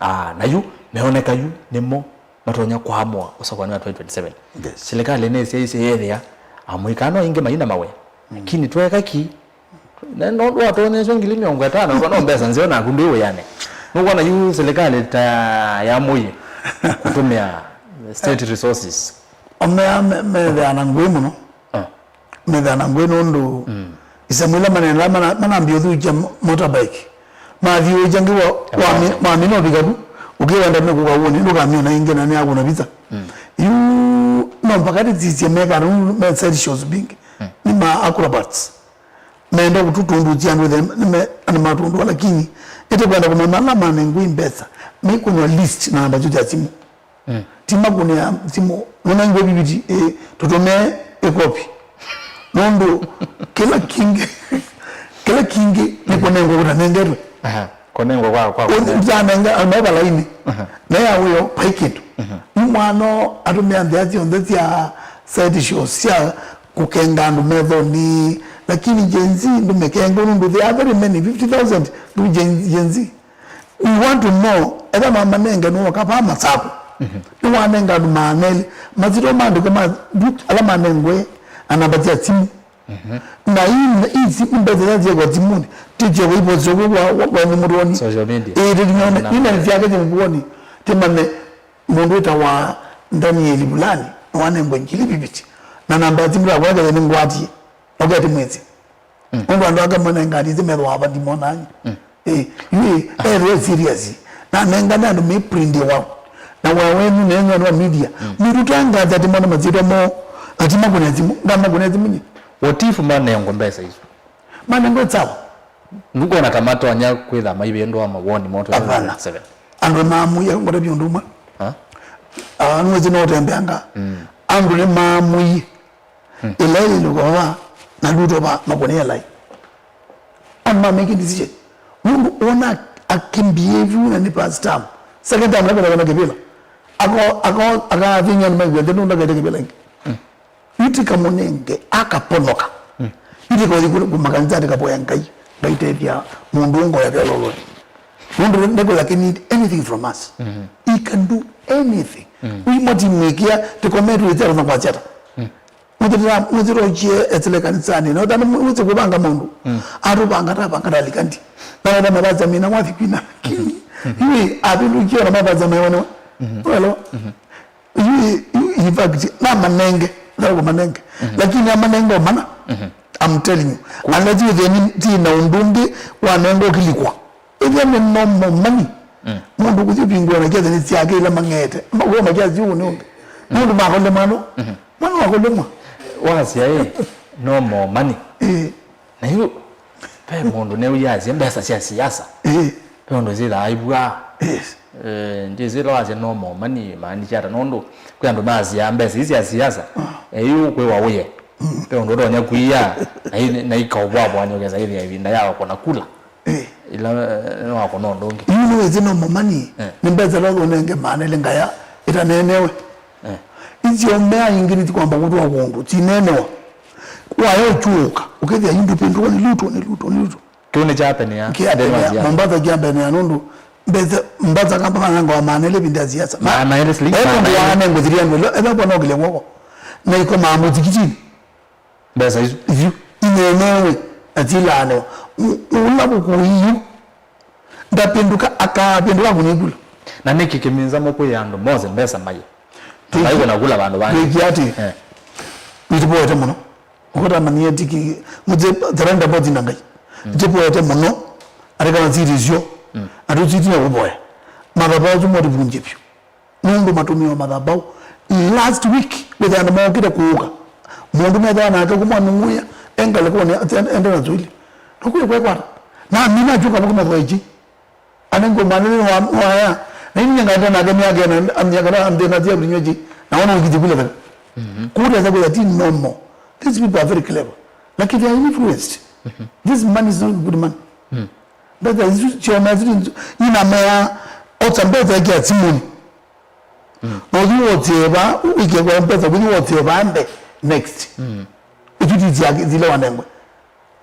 Ah, na yu meoneka yu nĩmo matonya kũamũa ũsakũani wa twenty twenty-seven. Yes. Silikalĩ nĩsyaisye yethĩa amũika no ingĩ maina mawĩa. Lakini tweka ki? Na nũndũ watonyeswe ngili mĩongo ĩtano, no mbesa nzeo naku ndwĩ wĩanĩ. Nũkwona yu silikalĩ ta yamũie kũtũmĩa state resources. Omea me-, methĩana ngũĩ mũno. Ah. Methĩana ngũĩ nũndũ isemo ila manendaa mana-, manambia ũthũkya mo-, motorbike. Mathiũũkya ngĩ wa-, wami-, wamina ũvika vu, ũkĩwenda mekũka woni, ndũkamĩona ĩngĩ na nĩyakũna visa. Yu no mpaka tĩsisye meka nũndũ me side shows mbingĩ. Nĩ ma acrobats. Meenda kũtũtũndũkya andũ ethe nĩme-, nĩmatũndũa, lakini ĩtĩkwenda kũmanya ala manengwe mbesa, meikũnwa list na namba sya simũ. Ti makũnĩa simũ, nũnengwe viviti, ĩ, tũtũmee ĩkopi. Nũndũ kĩla kingĩ, kĩla kingĩ nĩ kũnengwa kũtanengetwe. Aha, kũnengwa kwa, kwa kũnengwa. Ũtanenga, andũ me valainĩ. Aha. Na ya wĩo, vai kĩndũ. Yu mwana atũmĩa nzĩa syonthe sya side shows sya kũkenga andũ methonĩ, lakini Gen Z ndũmĩkenge nũndũ there are very many, fifty thousand ndu Gen, Gen Z. We want to know, etha mamanenge nũoka vaa Masaku. Nĩwanenga andũ maana elĩ, masyĩtwa maandĩko ma ala manengwe na namba sya simũ. Na ii, ii si-, mbesa ila syĩkwa simũnĩ, tĩkyekwa iposi ũku wa, wa, wa mũtũoni. Social media. Ĩĩ, tĩtinyone, namba. Email syake syĩ mũvuonĩ, tĩmanye mũndũ wĩtawa Daniel Bulani, nĩwanengwe ngili viviti. Na namba ya simũ yakwa ĩkethĩa nĩngwatie, ũketi mwĩsĩ. Nũndũ andũ ake manenganĩte methĩwa ava ndimonanyi. Ĩ, yu ĩ, ethĩwe serious. Na nengane andũ me print wao. Na wĩa wenyu nenyu andũ a media. Mũtũtangathe atĩ mwana masyĩtwa moo, ati makũne simũ, ndamakũne simũ nye. What if manengwe mbesa isu? Manengwe sawa. Ndũkwona ta matonya kwĩtha maivĩndũa mawoni moo twenty twenty-seven? Andũ nĩmaamuie, ngũtavya ũndũ ũmwe. Ha? Ah, nĩwĩsĩ no ũtembeanga. Andũ nĩmaamuie. Ĩla ĩlĩ lũkova na Ruto va makũnĩa lai. Andũ ma make decision. Mũndũ ona akĩmbehave na nĩ first term. Second term, nakũthaka na kĩvĩla. Ako, ako, akavinya nĩ maigwete nũndũ akaete kĩvĩla ĩngĩ. Yu tĩkamũnenge, akaponoka. Yu tĩkaũthi kũ-, kũ makanisa tĩkavoya Ngai. Ngai tethya mũndũ ũngo ya keloloni. Mũndũ nekwĩla can need anything from us. He can do anything. Ui mwatimwĩkĩa, tĩkometwe ĩtya kũtha kwa chata. Mwĩthĩra, mwĩthĩra ũkie etele kanisanĩ. Na ũthani mwĩsĩ kũvanga maũndũ. Atũvanga, tavanga talikandi. Na wetha mavazi amina mwathi kwina. Lakini, yu, avindukie na mavazi ameonewa. Welo? Yu, yu, in fact, na manenge, na manenge. Lakini amanenge omana. I'm telling you. Unless you then ti na ũndũ ũngĩ wanenga ũkilikwa. Ĩthĩa nĩ normal money. Mũndũ kũthi ũvingũa na kĩathani syake ila mang'ete. Makuwa makiasi ũũ nĩ ũngĩ. Mũndũ makole mwana. Mwana wakole mwa. Wasya ĩ, normal money. Ĩĩ. Na yu, ve mũndũ nĩwĩasya mbesa sya siasa. Ĩĩ. Ve ũndũ syĩthaa ivwaa. Yes. Eh, njĩsĩ ĩla wasya normal money, maanisha ata? Nũndũ kwĩ andũ masyaa mbesa ii sya siasa. Eh, yu kwĩwa ũye. Ve ũndũ ũtonya kwia, na i-, na ikaũvwavwany'a ũkesa ĩthĩa ĩvinda ya kũna kula. Ĩĩ. Ĩla, eh, nĩwakũna ũndũ ũngĩ. Yu nĩwĩsĩ no momani, nĩ mbesa ila ũnenge maana ĩlĩ ngaya ĩtaneenewe. Isyomea ingĩ nĩtikwamba kũtwa kũndũ, tineenewa. Waya ũkyũka, ũkethĩa yu ndũpĩndũwa nĩ Ruto, nĩ Ruto, nĩ Ruto. Kĩu nĩ kyapenea. Kyapenea, Mombasa kyapenea nũndũ mbesa, mbasa kamba manangawa maana ĩlĩ ĩvinda ya siasa. Maana ĩlĩ, silingi maana ĩlĩ. Ethwa bwana ũkĩlya kwoko. Na ikomaa mũsikitini. Mbesa isu. Isu ineenewe na silaanewa. Ũ-, ũla mũkũi yu ndapĩndũka, akapĩndũka kũnĩkula. Na nĩkĩ kĩminza mũkwĩa andũ mose mbesa maye? Twĩki-, maikũna kula vandũ vangĩ. Twĩkie atĩ, eh, nĩtũvoete mũno. Ũkotamanyie tiki, mũtĩ tarenda boti na Ngai. Nĩtũvoete mũno, arĩ kana siri icio, na tũsitina kũvoya. Mathabaũ asu motĩvunjie vyũ. Nũndũ matũmĩwa mathabaũ. Last week, wĩthĩa andũ mokĩte kũũka. Mũndũ methĩwa nake kuma nũng'ũya, engalĩkonĩ, ende na Swahili. Nũkwĩe kwekwata. Na amina akyũka mũkũmethwa ichi. Anenge ũmanĩle wa, waya. Na ini nyengaete nake myaka ĩna, amyaka na amthĩna tia vinywa ichi. Na wana ũkithi kule thaka. Kũtesa kwĩtha ti normal. These people are very clever. Lakini they are influenced. This money is not good money. Mbesa isu syona isu inamea ota mbesa ĩkĩa simũnĩ. Na ũthi wotie va wĩkĩe kwa mpesa, ũthi wotie va mbe next. Isu ti sya zile wanengwe.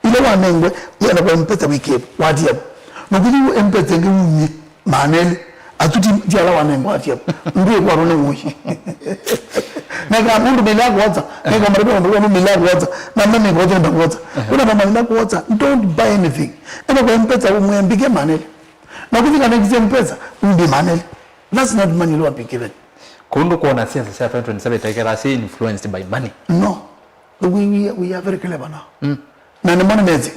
Ile wanengwe, yenda kwa mpesa wĩkĩe, watia vo. Na ũthi mpesa ĩngĩ umie, maana elĩ. Asu ti, ti ala wanengwa atia vo. Ndwĩ kwa rone woyi. Neka mundu mila kuoza, neka mara kwa mundu mila kuoza, na mimi kwa jenda kuoza. Kuna mama mila kuoza, don't buy anything. Enda kwa mpesa umwambike maana elĩ. Na kufika next mpesa, umbi maana elĩ. That's not money you are being given. Kundu kuona siasa cia twenty twenty-seven taikera si influenced by money. No. We, we, we are very clever now. Na nĩmo nĩmesĩ.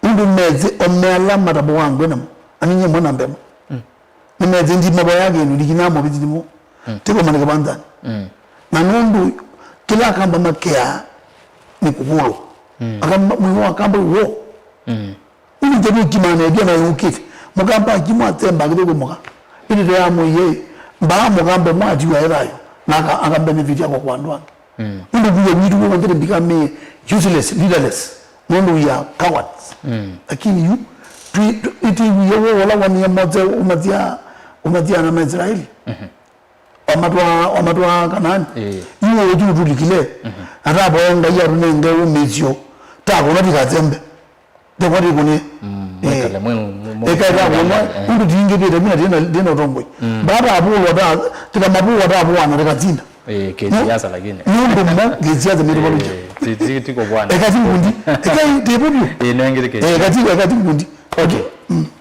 Ũndũ mesĩ o me ala mataboa ngwe namo. Ani nyie mwana mbemo. Nĩmesĩ ndimavoya kĩndũ, ndikinaa movisi ndimo. Tiko manike banzani. Na nũndũ kĩla akamba makea nĩ kũvũlwa. Akamba, mwĩĩ wa akamba w'o. Ĩndĩ nĩkĩmanethya na yũkĩte. Mũkamba akimwa atemba akĩthũkũmũka. Ĩndĩ tayamũie mbaa mũkamba ũmwe atiwa e thayũ na aka, akabenefiti akwa kwa andũ angĩ. Nũndũ kuya witũ w'onthe nĩ become useless, leaderless. Nũndũ we are cowards. Lakini yu, twi, twi, itiwie wo ũla wanie mote ũmathia, ũmathia na Maisraeli. Wamatwaa, wamatwaa Kanaani. Ĩĩ. Yu ũthi ũtũlikile. Atavoya Ngai atũnenge ũmĩsyo. Tavona tikasembe. Ndekwa ndikũnie. Mwekale mwe, mwe, eka ĩtavona. Ũndũ tingĩvĩte kuna ndina, ndina ũtongoi. Baada ya vũlwa ta, tika mavũwa ta vũana tikatinda. Eh, kisiasa lakini. Nũndũ mo kisiasa mĩtũvalũkya. Eh, ti, ti, ti kũvwana. Eka ti ngundi. Eka itevo biũ. Eh, nengere kisiasa. Eka ti, eka ti ngundi. Okay.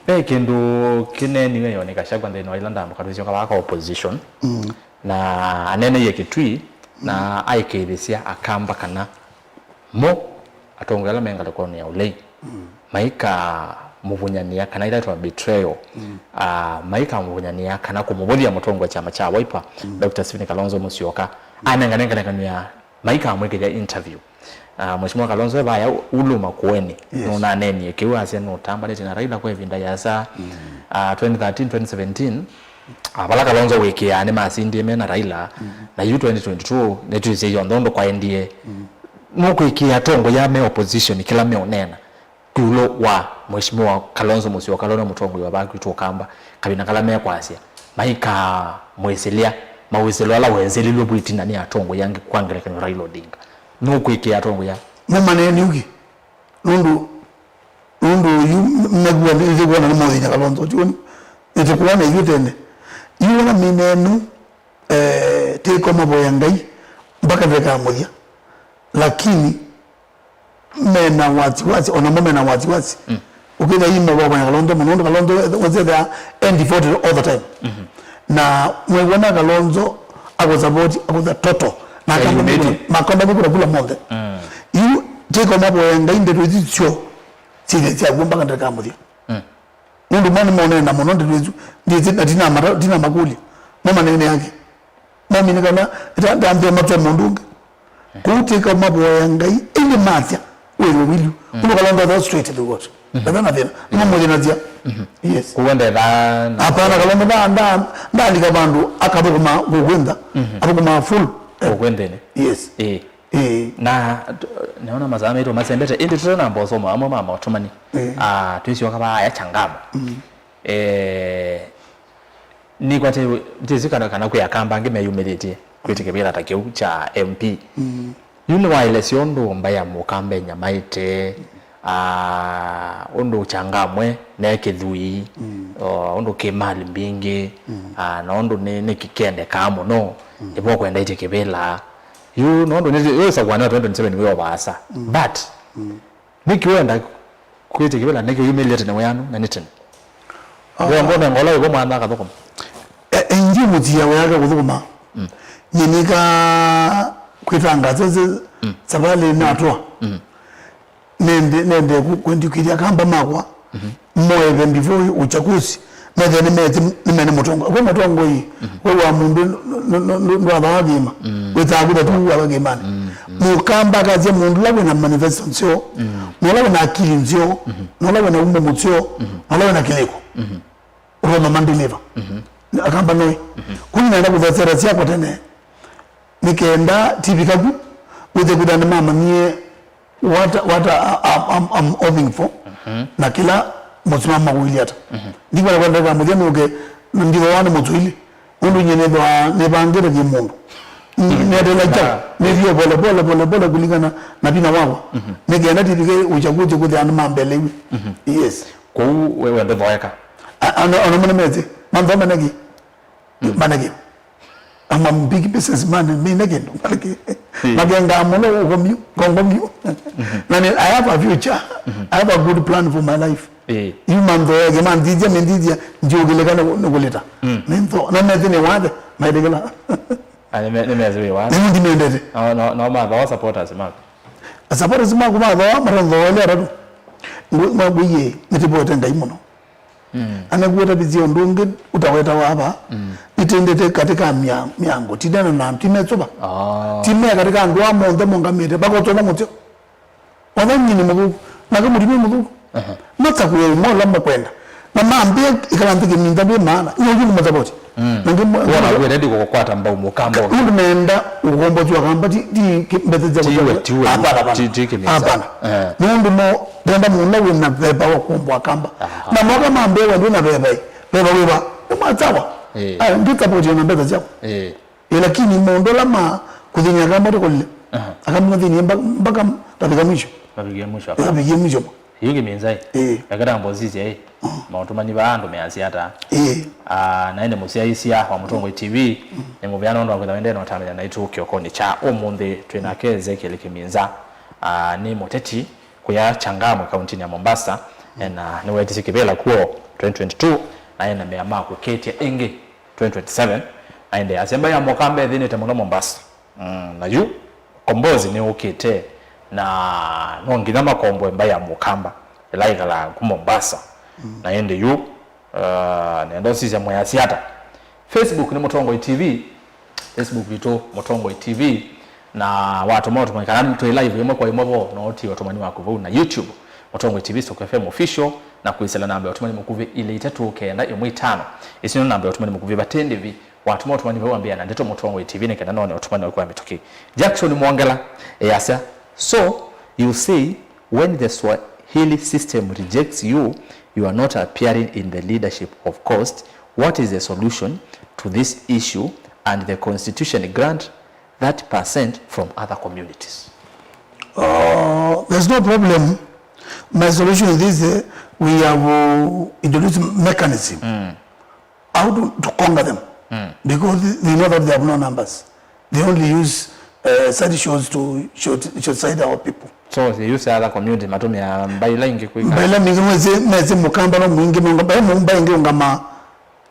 Ve kĩndũ kĩneeniwe Yoni Gachagua nthĩnĩ wa ila ndambũka tũisyoka vaka opposition. Na aneeneie Kitui na aĩkĩĩthĩsya Akamba kana mo atongoi ala me ngalĩkonĩ ya ũlei maikamũvunyanĩa kana ila ĩtwa betrayal, ah, maikamũvunyanĩa kana kũmũvũthya mũtongoi wa kyama kya Wiper, Doctor Stephen Kalonzo Musyoka anengane ngelekany'o ya maikamwĩkĩthya interview. Ah, Mheshimiwa Kalonzo e vaya Ulu Makueni, nũnaneenie kĩu asya nũtambanĩtye na Raila kwa ĩvinda yĩasa, ah, twenty thirteen, twenty seventeen, ah, vala Kalonzo wĩkĩaa nĩmasindie me na Raila, na yu twenty twenty-two nĩtwĩsĩ yonthe ũndũ kwaendie. Nũkwĩkĩĩa atongoi aa me opposition kĩla meũneena kwĩ ĩũlũ wa Mheshimiwa Kalonzo Musyoka, ũla nĩ mũtongoi wa vaa kwitũ Ũkamba, kavina kala mekwasya, maikamwĩsĩlya mawĩsĩlo ala weesĩlilw'e vu ĩtina nĩ atongoi angĩ, kwa ngelekany'o Raila Odinga. Nũkwĩkĩĩa atongoi aa? Nũmaneeni ũkĩ? Nũndũ, nũndũ yu mekuwa nĩtĩkuona nĩ mothĩnya Kalonzo tioni. Nĩtĩkuona yu tene. Yu ona mĩneenu, eh, tĩko mavoya Ngai mpaka ndĩkamũthya. Lakini mena wasiwasi, onamo mena wasiwasi. Ũkĩthĩa yu mavoya Kalonzo mũno, nũndũ Kalonzo wethĩa e devoted all the time. Na mwĩw'ona Kalonzo akũsapoti, akũtha toto. Na makomba mĩkũna kula monthe. Yu tiko mavoya Ngai ndeto ici syo syĩthĩa syakw'o mpaka ndĩkamũthya. Nũndũ mo nĩmonena mũno ndeto isu, ndyĩsĩ na ndinamata-, ndinamakũlya. Mo manene yake. Momine kana ndambĩa matwa mũndũ ũngĩ. Kũu tĩka mavoya Ngai, ĩndĩ masya, wĩw'e wĩlyu. Ũndũ Kalonzo atha straight through what? Ndana thĩna. Nĩmamũthĩnasya. Yes. Kuwe ndetha na hapana, Kalonzo nda, nda, ndalika vandũ akathũkũma kũkwĩntha. Athũkũma full. Kũkwĩnthĩnĩ. Yes. Ĩĩ. Ĩĩ. Na t-, naona masaa maitũ masembete, ĩndĩ tũte na mboso amwe ma maũtũmani. Ĩĩ. Ah, twĩsyoka vaaya Changamwe. Eh, nĩkwate, ndĩsĩ kana, kana kwĩ Akamba angĩ meyumĩlĩtye kwĩtĩkĩvĩla ta kĩu kya M P. Yu nĩwaelesya ũndũ mbaĩ ya Mũkamba ĩnyamaĩte, ah, ũndũ Changamwe ne kĩthwii, o, ũndũ kĩ mali mbingĩ, ah, na ũndũ nĩ, nĩ kĩkendekaa mũno, nĩvo kwenda ĩtĩkĩvĩla. Yu nũndũ nĩ, yu ĩsakũanĩ wa twenty twenty-seven wĩ o vaasa. But, nĩkĩ wenda kwĩtĩkĩvĩla, nĩkĩ yumĩlĩte na wĩanu, na nĩ tene? Ah. Wĩa mbona ngola ĩvo mwana akathũkũma? E, e, ingi mũtia wĩake kũthũkũma. Nyie nĩka kwĩtanga sese savalĩ natwa. Nende, nende ku-, kwendikĩthya Akamba makwa. Moethe before uchaguzi, methe nĩmete, nĩmene mũtongoi. Kwĩ mũtongoi, we wa mũndũ ndwathaa thĩma. Wĩtaa kũtha tu wa thĩmanĩ. Mũkamba akasya mũndũ ũla wĩna manifesto nzeo, na ũla wĩna akili nzeo, na ũla wĩna umo mũseo, na ũla wĩna kĩlĩko. Ũtonya mandeliver. Akamba noĩ. Kũu nenda kũthesera syakwa tene. Nĩ kenda tivikaku, wĩthe kwĩtha nĩmamanyie what, what I, I'm, I'm, I'm hoping for, na kĩla mũsimamo ũilyĩ ata. Ndikwenda kwenda mũthya nũke, ndithoa nĩ mũtũili. Nũndũ nyie nĩthwa nĩvangĩte kĩ mũndũ. Nĩendela kyaũ, nĩthiĩ pole pole, pole pole kũlingana na vinya wakwa. Nĩkenda tivike ũkya kũtye kũthĩa andũ mambelewi. Yes. Kwoou we, we ndũthoeka? A- Ona ona mwana mete, manthoma naki. Manaki. I'm a big businessman, me naki. Manaki. Makenga mũno ũkomyu, kongomyu. Na ni, I have a future. I have a good plan for my life. Ĩĩ. Yu manthoeke, manthithya, minthithya, ndiũkĩlĩka nĩ kũlĩta. Nĩntho, na methĩ nĩ wathe, maĩtĩkĩla. Ah, nĩ me- nĩ methĩ wĩ wathe. Nĩmo ndimendete. No, no, no mathoa supporters maku. Supporters maku mathoa, maronthoelea tatu. Ngwĩie, nĩtĩvoete Ngai mũno. Anakuweta vizie ũndũ ũngĩ ũtawetawa ava. Nĩtendete katika mia- mĩango, tindana na andũ, timesũva. Ah. Timea katika andũ aa monthe mongamĩte, mpaka ũtona mũtyo. Ona nyie nĩ mũthũku. Nake mũtumia nĩ mũthũku. Masakuĩe ũmwe ũla makwenda. Na mambĩa ĩkala nthĩ kĩminza vĩ maana. Nyie ũyu nĩ masapoti. Na ngĩ- Wona we ready kũkwata mbau mũkamba ũngĩ. Nũndũ nenda ũkombozi wa kamba ti, ti ki- mbete sya Ti we, kũtavya. Ti we. Hapana, hapana. Ti- ti kĩminza. Hapana. Eh. Nũndũ mo ndenda mũno wĩ na veva wa kuomboa kamba. Aha. Na moka mambĩa we ndwĩ na veva ĩ. Veva wĩva? Nĩ masawa. Eh. Ah, ndi support na mbete syakwa. Eh. Ĩ, lakini maũndũ ala ma kũthĩny'a kamba tũkolile. Aha. Akamũthĩny'a mpaka, mpaka tafika mwisho. Tafika mwisho. Tafika mwisho. Yu kĩminza ĩ. Ĩĩ. Eketa mbosisya ĩ. Maũtũmani vaa andũ measya ata? Ĩĩ. Ah, na ĩndĩ mũsyaĩĩsya wa Mũtongoi T V, nĩ mũvea nũndũ wa kwĩtha wendee na ũtambany'a naitũ kĩokonĩ kya ũmũnthĩ. Twĩ nake Ezekiel Kĩminza. Ah, nĩ mũteti kũya Changamwe kauntinĩ ya Mombasa. Na nĩweetisye kĩvĩla kwoo twenty twenty-two, na ena mea ma kũkĩtya ĩngĩ twenty twenty-seven. Na ĩndĩ asya mbaĩ ya mũkamba ĩthĩnĩte mũno Mombasa. Mm, na yu, kombozi nĩũkĩte, na no nginya makomboe mbaĩ ya mũkamba ĩla ĩkalaa ku Mombasa. Na ĩndĩ yu, uh, nenda ũsisya mwĩasya ata. Facebook nĩ Mũtongoi T V, Facebook witũ Mũtongoi T V, na watũma ũtũmani kana twĩ live ĩmwe kwa ĩmwe vo, no ũtie ũtũmani waku vau, na YouTube Mũtongoi T V Stock F M Official, na kwĩsĩla namba ya ũtũmani mũkuvĩ ilĩ itatũ kenda ĩmwe itano. Ĩsu nĩ namba ya ũtũmani mũkuvĩ vate ndĩvi. Watũma ũtũmani vau ambĩa na ndeto Mũtongoi T V nĩ kenda none ũtũmani waku wa mĩtũkĩ. Jackson Mwongela easya, so you say when the Swahili system rejects you, you are not appearing in the leadership of COST. What is the solution to this issue and the constitution grant thirty percent from other communities? Uh, there's no problem. My solution is this, uh, we have uh, introduced mechanism. Mm. How to, to conquer them? Mm. Because they know that they have no numbers. They only use uh, side shows to short, short side our people. So they use other community, matumia mbaĩ ila ingĩ kwĩka. Mbaĩ ila ingĩ, mesi, mesi mũkamba no mwingĩ, mbaĩ ĩngĩ ũngama,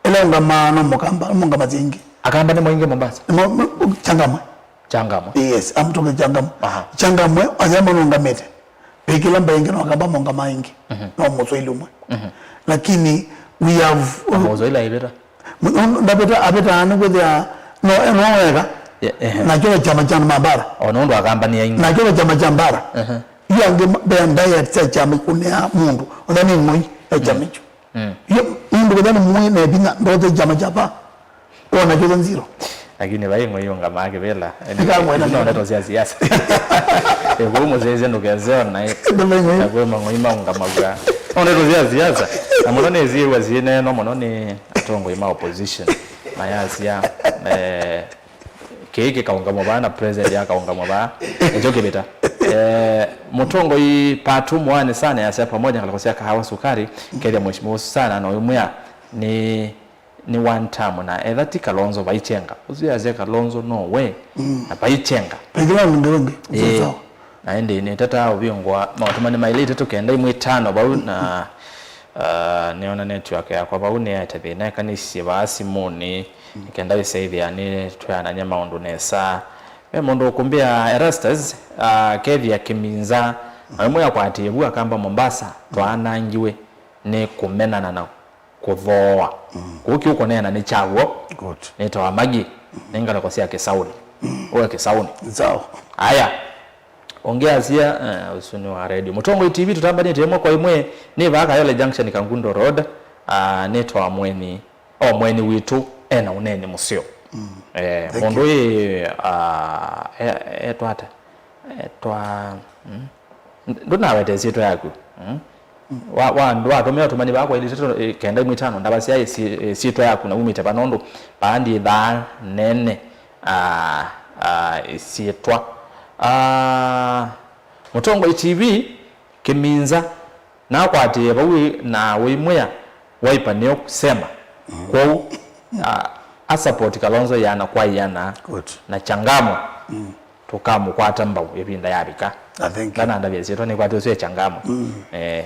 ĩla ũngama no mũkamba, no mũngama zingi. Akamba nĩ maingĩ Mombasa? Mo- mo- Changamwe. Changamwe. Yes, I'm talking Changamwe. Aha. Changamwe, anyama nongamete. Pekila mbaingi no kamba monga maingi. Mhm. No mũswaili ũmwe. Mhm. Lakini we have. Mũswaili aivĩta? Ndavĩta, avĩtaa nĩ kwĩthĩa no, no wega. Ye- ehe. Nakyo chama cha mambara. O nũndũ akamba nĩ aingĩ. Nakyo chama cha mbara. Ehe. Yu angĩ ma- bea diet cha chama kunea mũndũ. Ona nĩ ng'oi ya chama icho. Mm. Yo, nũndũ kũthani mwĩ na vinya ndote chama cha pa. Ona kyo zero. Lakini vai ng'oi ũngamaa kĩvĩla. Ĩkamwena no ndeto sya siasa. Ĩkũu mũsyaĩĩsya ndũkeseo naĩ. Ndũme ng'oi. Na kwĩ mang'oi maũngamaw'a. No ndeto sya siasa. Na mũno nĩsyĩw'a syĩneenwa mũno nĩ atongoi ma opposition. Mayasya, eh, kĩĩ kĩkaũngamwa vaa na president akaũngamwa vaa. Nĩkyo kĩvĩta. Eh, mũtongoi Patu Moane Sana yasya pamoja ngalĩko sya kahawa sukari, kethya mheshimiwa Sana na ũimwĩa nĩ nĩ one term, na etha ti Kalonzo vai Chenga. Ũsu yasya Kalonzo no we, mm, na vai Chenga. Pengine ndio wengi. Eh, sawa. Na ĩndĩ nĩtataa ũvingũa maũtũmani maĩlĩ itatũ kenda imwe itano vau, na, uh, nĩona network yakwa vau nĩyaete thĩna, ĩkanĩsisye vaa simũnĩ, mm, nĩkenda ĩsaĩthĩa nĩtweanany'a maũndũ nesa. Ve mũndũ ũkũmbĩa Erastus, uh, kethĩa Kĩminza, na ĩmwe yakwatĩĩe vu akamba Mombasa, twaanangiwe nĩ kũmenana na kũthooa. Mm. Kũu kĩu kũneena nĩ kyaw'o. Good. Nĩtawa Maggie. Mm. Nĩ ngalĩko sya Kĩsaũnĩ. Mm. Ũe Kĩsaũnĩ. Sawa. Aya. Ũngĩ asia, eh, ũsu nĩ wa radio. Mũtongoi T V tũtambanĩte ĩmwe kwa ĩmwe. Nĩ vaa Kayole Junction, Kangundo Road. Ah, nĩtawa Mweni. O Mweni witũ ena ũneeni mũseo. Mm. Eh, thank you. Mũndũ ĩ, ah, e- etwa ata? Etwa, mm? Ndũnaweta ĩsyĩtwa yaku. Mm? Wa, wa, watũmĩa ũtũmani vaa kwa ilĩ itatũ, eh, kenda imwe itano, ndavasya ĩsyĩ-, ĩsyĩtwa yaku na umĩte va, nũndũ vaa ndi ĩthaa nene, ah, ah, ĩsyĩtwa. Ah, Mũtongoi T V, Kĩminza, nakwatĩĩe vau ĩ-, na ũimwĩa Wiper nĩũsema. Mm. Kwoou, ah, a support Kalonzo ĩana kwa ĩana. Good. Na Changamwe, mm, tũkamũkwata mbau ĩvinda yavika. Ah, thank you. Ndanandavya ĩsyĩtwa nĩkwatĩĩe ũsu e Changamwe. Mm. Eh,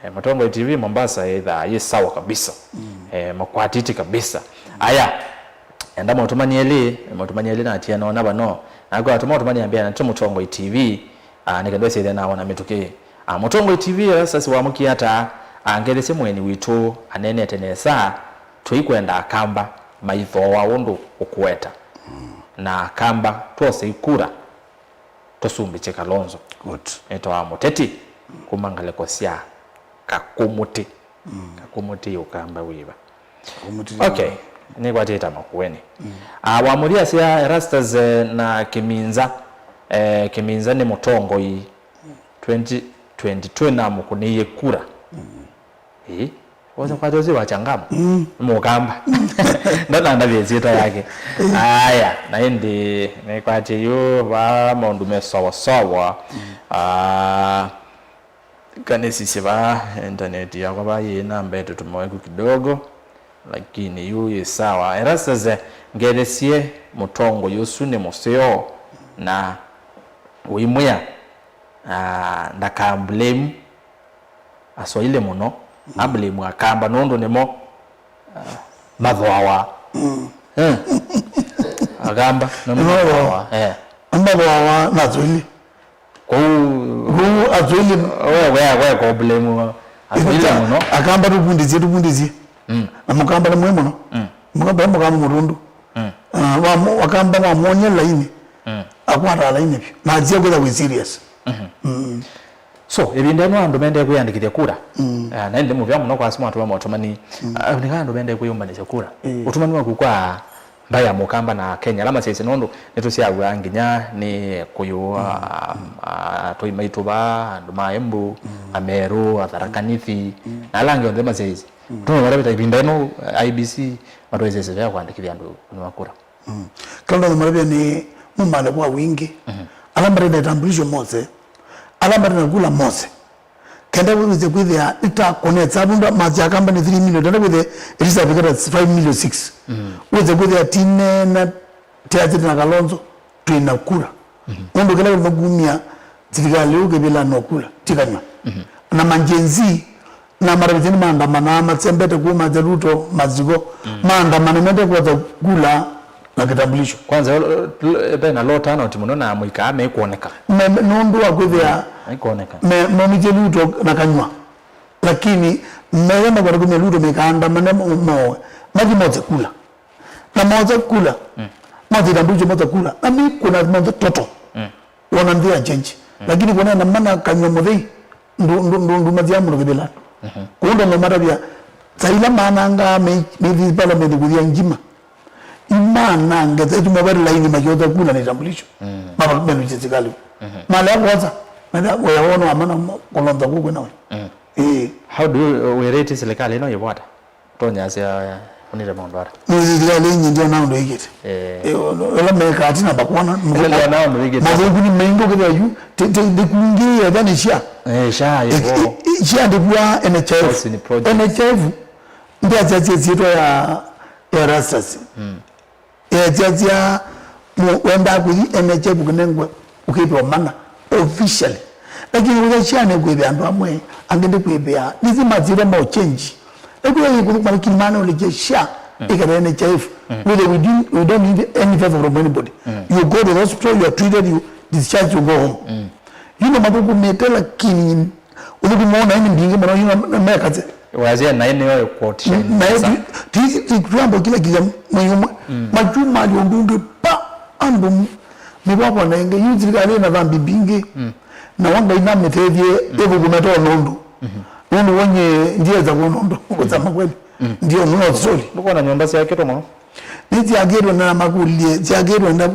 eh, Mũtongoi T V Mombasa ĩthaa yĩ sawa kabisa. Mm. Eh, makwatĩtĩ kabisa. Aya, enda maũtũmani elĩ, maũtũmani elĩ natia nona vano. Nakwa atũma ũtũmani ambĩa na tũ Mũtongoi T V, ah, nĩ kĩndũ ĩsĩthĩa nawona mĩtũkĩ. Ah, Mũtongoi T V, Erastus wamũkie ata, ah, ngethesye mũeni witũ aneenete nesa, tũikwenda Akamba maithooa ũndũ ũkũweta. Mm. Na Akamba twose ikura, tũsumbĩkye Kalonzo. Good. Nĩtawa mũteti kuma ngalĩko sya Kakũmũtĩ. Mm. Kakũmũtĩ Ũkamba wĩva? Kakũmũtĩ. Okay. Nĩkwatĩta Makueni. Mm. Ah, wamũliasya Erastus, eh, na Kĩminza. Eh, Kĩminza nĩ mũtongoi. Twenty twenty-two namũkũnĩie kura. Mm. Ĩĩ. Wose kwatya ũsu wa Changamwe. Mm. Nĩ Mũkamba. Ndanandavya ĩsyĩtwa yake. Aya, na ĩndĩ nĩkwatye yu va maũndũ me sawa sawa. Mm. Ah, Kanĩsisye vaa intaneti yakwa vaa yĩ namba ĩtũtũmaweku kidogo, lakini yu yĩ sawa. Erastus, ngethesye mũtongoi ũsu nĩ mũseo na ũimwĩa, ah, ndaka blame Aswahili mũno, a blame Akamba nũndũ nĩmo, ah, mathooawa. Mm. Eh. Akamba nĩmo mathooawa. Eh. Mathooawa na Aswahili. Kwoou kwoou Aswahili we, we, we ko blame Aswahili mũno. Akamba tũvundĩsye, tũvundĩsye. Mm. Na Mũkamba nĩ mwĩ mũno. Mm. Mũkamba, Mũkamba mũtũndũ. Mm. Ah, wa, Akamba wamwony'a laini. Mm. Akwataa laini vyũ. Na atia kwĩtha wĩ serious. Mhm. Mm. So, ĩvinda ĩno andũ mendee kwĩyandĩkĩthya kura. Mm. Ah, na ĩndĩ mũvea mũno kwa asu matũma maũtũmani. Mm. Ah, nĩ kana andũ mendee kwĩyũmbanĩsya kura. Mm. Ũtũmani waku kwa mbaĩ ya Mũkamba na Kenya, ala masyaĩĩsye, nũndũ nĩtũsyaaw'a nginya nĩ Kũyũ, mm, ah, mm, ah, atũi maitũ va, andũ ma Embu, mm, Amerũ, Atharaka Nithi, mm, na ala angĩ onthe masyaĩĩsye. Mm. Tũno vala vita ĩvinda ĩno, I E B C matwaĩsye ĩseve ya kũandĩkĩthya andũ kũnĩwa kura. Mm. Kĩla ndona malavya nĩ mumale kwa wingĩ. Mhm. Ala mate na itambulisho mose, ala mate na kula mose. Kenda wĩw'ĩsye kwĩthĩa nĩtakũnetsa avundwa masya Akamba nĩ three million, kenda wĩthĩa ĩtisavikĩta five million six. Mm. Wĩsye kwĩthĩa tinena, tiasĩte na Kalonzo, twĩ na kura. Mhm. Nũndũ kĩla kĩtuma kumya silikalĩ ĩu kĩvĩlanĩ o kula, ti Kanywa. Mhm. Na ma Gen Z, na marevisheni maandamanaa masembete kũu masya Ruto, maziko, mm, maandamane mende kwatha kula na kitambulisho. Kwanza, eh, eh, ve na low turnout mũno na mũikaa mekwoneka. Me, me, nũndũ wa kwĩthĩa mekwoneka, me, momithye Ruto na Kanywa. Lakini meyenda kwenda kumya Ruto mekaandamane mo, mo, mathi mothe kula. Na mothe kula. Mm. Mothe kitambulisho mothe kula. Na mi kuna mothe toto. Mm. Wona nthĩ ya change. Mm. Lakini kuonana mana Kanywa mũthei, ndu, ndu, ndu, ndumathia mũndũ kĩvĩla. Mhm. Kũu ndo matavya, saa ila manangaa me, me parliament kũthia ngima. Imanange, saa isu mobile line makiotha kula na itambulisho. Mm. Mama menuche sikali. Mhm. Male ya kwanza, male ya wona amana Kalonzo kũkwĩ nawe. Mm. Eh. How do you, uh, we rate serikali ĩno yĩvota? Tonyasya ũnĩte maũndũ ara. Nĩ thirikali inyi ndio na ũndũ ĩkĩte. Eh. Eh, ũla mekaa ti namba kwana, ĩla ndio na ũndũ ĩkĩte. Mathũku nĩ maingĩ ũkĩthĩa yu, te, te, ndĩkungĩĩa tha nĩ sha. Eh, sha, eh, ĩvo. Eh, sha ndĩkua N H I F. Housing project. N H I F, ndĩasya syĩtwa ya, ya Erastus. Mm. Easya, mu-, wendaa kũthi N H I F ũkĩnengwe, ũkĩvĩwa mana officially. Lakini ũya sha nĩkwĩvĩa andũ amwe, angĩ ndĩkwĩvĩa. Nĩsĩ masyĩtwa ma change. Ĩkwĩa yĩkũthũkũma, lakini mana ũlekye sha, mm, ĩkale N H I F. Mm. Whether we didn't, we don't need any favor from anybody. Mm. You go to the hospital, you are treated, you discharged, you go home. Mm. You know, mathũkũmĩte, lakini ũthũkũmi woo naĩ nĩ mbingĩ mũno, yu na mekate. Wazia naĩ nĩyo ĩkwotisha. Naĩ ti, ti, ti twambo kĩla kĩya mwei ũmwe. Mm. Makyumali ũndũ ũngĩ pa andũ mĩvwavwa na ĩngĩ. Yu thirikali ĩna thambi mbingĩ. Mm. Na wa Ngai namĩtethye, mm, ĩthũkũme to nũndũ. Mhm. Nũndũ wonye ndieza kuona ũndũ, kusema kweli. Mm. Ndio, no, sorry. Ndũkona nyũmba syakĩtwe mũno? Nĩsyakĩtwe na makũlye, syakĩtwe na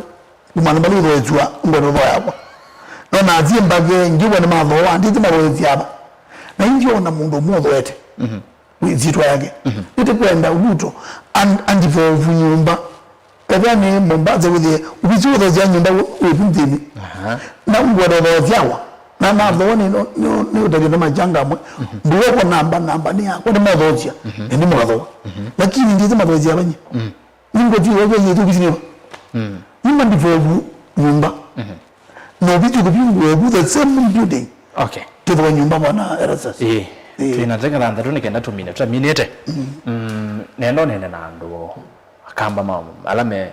Kuma nĩ vala ũthoethw'a ngwenda ũthoa yakwa. Nona Asyĩ mbake, ngiwa nĩ mathooa, ndithi mathooesya ava. Na indio ona mũndũ ũmwe ũthoete. Mhm. Ĩsyĩtwa yake. Mhm. Nĩtĩkwenda ũluto and, and for nyũmba. Ethĩa nĩ Mombasa wĩthĩe, ũvisi ũthoosya nyũmba wĩ vu nthĩnĩ. Aha. Na ngwenda ũthoosyawa. Na nathooa nĩ, nĩ, nĩ ũtavya na machanga amwe. Mhm. Ndũoko namba, namba nĩ yakwa, nĩ mathoosya. Mhm. Na nĩ mwathoa. Mhm. Lakini ndithi mathoosya vanye. Mhm. Ningwetiwa vya yĩtu ũvisi nĩva. Mm. Nyuma ndivovu nyũmba. Mhm. Na ũvisi kũvingũe vu the same building. Okay. Tũthwa nyũmba bwana Erastus. Ĩĩ. Ĩĩ. Twĩna ndeka thanthatũ nĩ kenda tũmine, tũtaminĩte. Mm. Mm, nenda ũnene na andũ akamba ma, ala me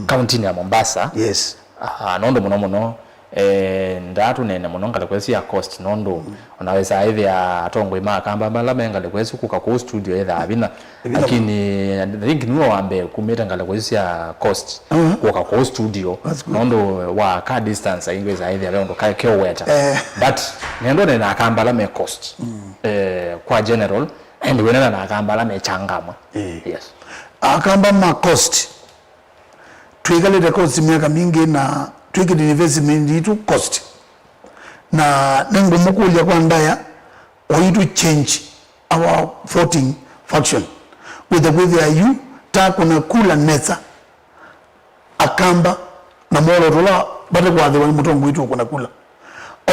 kauntinĩ ya Mombasa. Yes. Ah, nũndũ mũno mũno, eh, ndatũneene mũno ngalĩko ĩsu ya cost, nũndũ ona wĩsaa ĩthĩa atongoi ma akamba ala me ngalĩko ĩsu kũka kũu studio ĩthaa vinya. Ĩvinya. Lakini I think nĩwe wa mbee kumĩte ngalĩko ĩsu sya cost, mhm, kũka kũu studio. That's good. Nũndũ wa ka distance, aingĩ wĩsaa ĩthĩa ve ũndũ ka-, keũweta. Eh. But nenda ũneene na akamba ala me cost. Mm. Eh, kwa general, and wĩnena na akamba ala me Changamwe. Eh. Yes. Akamba ma cost. Twĩkalĩte cost myaka mingĩ na twĩkĩte investment yitũ cost. Na nĩngũmũkũlya kwa ndaya, why to change our voting faction? Wĩthe kwĩthĩa yu ta kũna kula nesa akamba na mwolooto ũla vate kwathĩwa nĩ mũtongoi witũ ũkũna kula.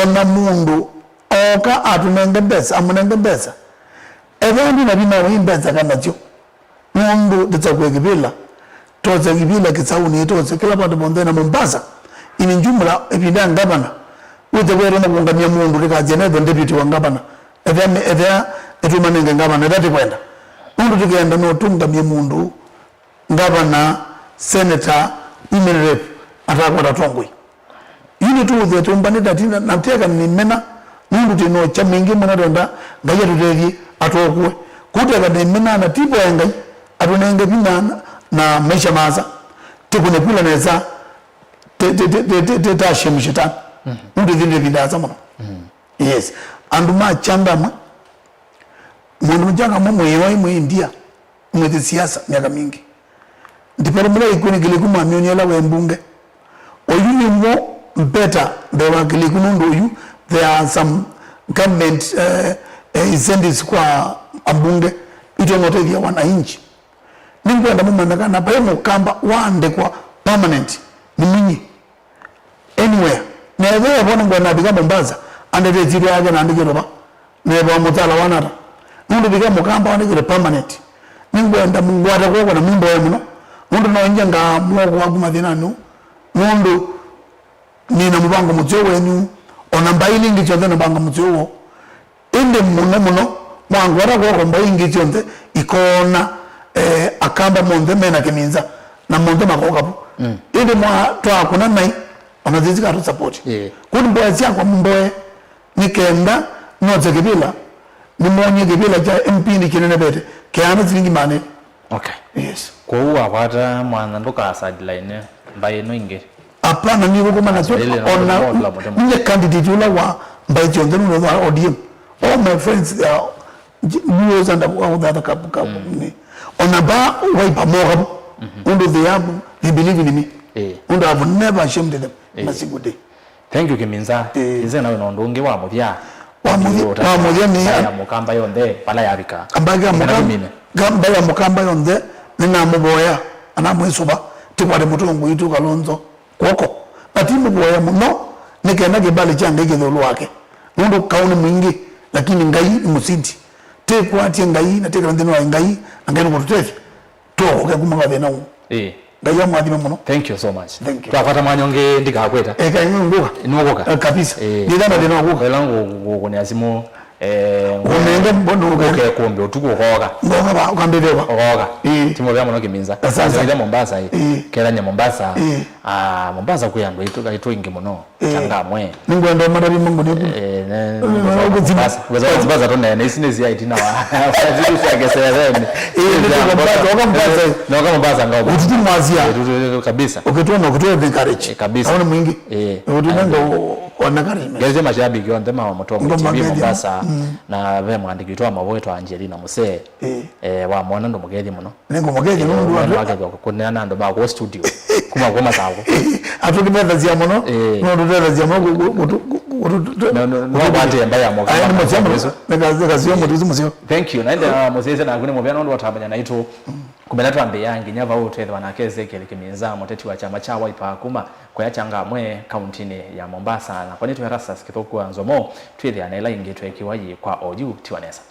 Ona mũndũ ooka atũnenge mbesa, amũnenge mbesa. Ethĩa ndwĩ na vinya wa mbesa kana syo. Nũndũ tũsakũe kĩvĩla, tose kĩvĩla kĩsaũnĩ, tose kĩla vandũ vonthe na Mombasa. Ini jumla, ĩvinda ya ngavana, wĩte kwĩtwa na kũũngamya mũndũ ndĩkasye nethwe deputy wa ngavana. Ethĩa, ethĩa ĩtũmanenge ngavana, ethĩa tĩkwenda. Nũndũ tĩkenda no tũũngamye mũndũ, ngavana, senator, women rep, atakwata tongoi. Yu nĩtũũthĩa tũmbanĩte ati na, na teka nĩ mena, nũndũ twĩ na ũkya mwingĩ mũno, twenda Ngai atũtethye, atũkũe. Kũu teka nĩ mena na tĩvoya Ngai atũnenge vinya na, na maisha maasa. Tĩkũne kula nesa, tĩ, tĩ, tashemu shetani. Mhm. Nũndũ ĩthĩ nĩ ĩvinda asa mũno. Mhm. Yes. Andũ ma Changamwe, mũndũ Changamwe mwĩoi mwĩ India. Mwĩthĩ siasa myaka mingĩ. Ndipelo mũla ĩkw'ũ nĩ kĩlĩku mamyonie ũla we mbunge. Oyu nĩw'o mbeta mbee wa kĩlĩku nũndũ oyu there are some government, eh, eh, incentives kwa ambunge itonya ũtethya wananchi. Nĩngwenda mũmanya kana vai mũkamba waandĩkwa permanent nĩ Mwinyi. Anywhere. Na ethĩwa evo nĩngwenda avika Mombasa, andete ĩsyĩtwa yake naandĩkĩtwe va. Na ethĩwa mũtala wanata. Nũndũ vika mũkamba waandĩkĩtwe permanent. Nĩngwenda mũngwate kw'oko na mũmboye mũno. Nũndũ no nyenga mw'oko waku mathĩnanĩ ũũ. Nũndũ nĩ na mũvango mũseo wenyu. O na mbaĩ ingĩ syonthe na mũvango mũseo woo. Ĩndĩ mũno mũno, mwangwata kw'oko mbaĩ ingĩ syonthe ikoona, eh, akamba monthe mena kĩminza, na monthe makoka vu. Mm. Ĩndĩ mwa twakũna nai, ona sisi katũ support. Yeah. Kũu nĩ mboya syakwa mboe, nĩ kenda nose kĩvĩla, nĩmwonie kĩvĩla kya M P nĩ kĩnenevete, kĩana silingi maana. Okay. Yes. Kwoou wakwata mwana ndũka sideline mbaĩ ĩno ĩngĩ. Hapana, nĩũkũmanya syo. Ona nye candidate ũla wa mbaĩ syonthe nũndũ wa O D M. All my friends, they are Luos and wa the other cup, cup, mm, nĩ. Ona ba Wiper moka bo. Mhm. Nũndũ they have, they believe in me. Eh. Nũndũ I've never ashamed them in a single day. Thank you, Kĩminza. Eh. Kĩminza nawe na ũndũ ũngĩ wa mũthya. Wa mũthya, wa mũthya nĩ mbaĩ ya mũkamba yonthe vala yavika. Mbaĩ ya mũkamba, mbaĩ ya mũkamba yonthe, nĩnamũvoya, anamwĩsũva, tĩkwate mũtongoi witũ Kalonzo kw'oko. Na ti mũvoya mũno, nĩ kenda kĩvalĩ kya Ngai kĩthĩwe ĩũlũ wake. Nũndũ kaũ nĩ mwingĩ, lakini Ngai nĩ mũsindi. Tĩkwatye Ngai, na tĩkala nthĩnĩ wa Ngai, na Ngai nĩkũtũtethya. Tũkũke kuma kwa thĩna ũũ. Ĩĩ. Ngai amwathime mũno. Thank you so much. Thank you. Twakwata mwanya ũngĩ ndikakwĩta. Eh, kai ngũka. Nũkũka? Eh, kabisa. Eh. Ndithana thĩna wa kũka. Ĩla ngũkũnĩa simũ, eh, ũnenge mbona ũka? Ũke kũmbe ũtukũ ũkoka. Ngoka ba, ũkambĩthĩwa. Ũkoka. Eh. Ti mũvea mũno Kĩminza. Asante. Nzĩte Mombasa, eh. Eh. Kethania Mombasa. Eh. Ah, Mombasa kwĩ andũ aitũ, aitũ aingĩ mũno. Eh. Changamwe. Nĩngwenda ũmatavi mangu nĩku. Eh, ne, eh, Mombasa, Mombasa, tũneene, ici nĩ cia itina wa, wa zĩu cia Gesereni. Eh, nĩ Mombasa, oka Mombasa. Eh, noka Mombasa, ngao. Ũtutu mwazia. Eh, tu, tu, tu, kabisa. Ũkĩtwona, ũkĩtwona encourage. Eh, kabisa. Aone mwingi. Eh. Ũtunenga encouragement. Ngezie mashabiki onthe ma Mũtongo T V Mombasa, mm, na ve mwandĩki witũ wa mavoo wĩtwa Angelina Musee. Eh. Eh, wamwona ndũmũkethye mũno. Nĩngũmũkethya nũndũ andũ, nĩwakethwa kũneana andũ ma kũu studio. Kuma kwa Masaku. Andũ nĩmethasya mũno. Eh. No tũtethasya mũno kũ-, kũ-, kũtũ-, kũ-, Nĩwakwatĩe mbaĩ ya mokamba nĩkasio mũtĩsĩ mũseo. Thank you. Naende mũsyaĩsya naku nĩ mũvea nũndũ watamanya naitũ. Kumena twambĩĩa nginya vau twĩthĩwa nake Ezekiel Kĩminza, mũteti wa kyama kya Wiper kuma kũya Changamwe, kauntinĩ ya Mombasa, nakwa nĩtwe Erastus Kĩthũku wa Nzomo, twĩthĩa na ĩla ĩngĩ twekiwa yĩ kwa oyu tiwa nesa.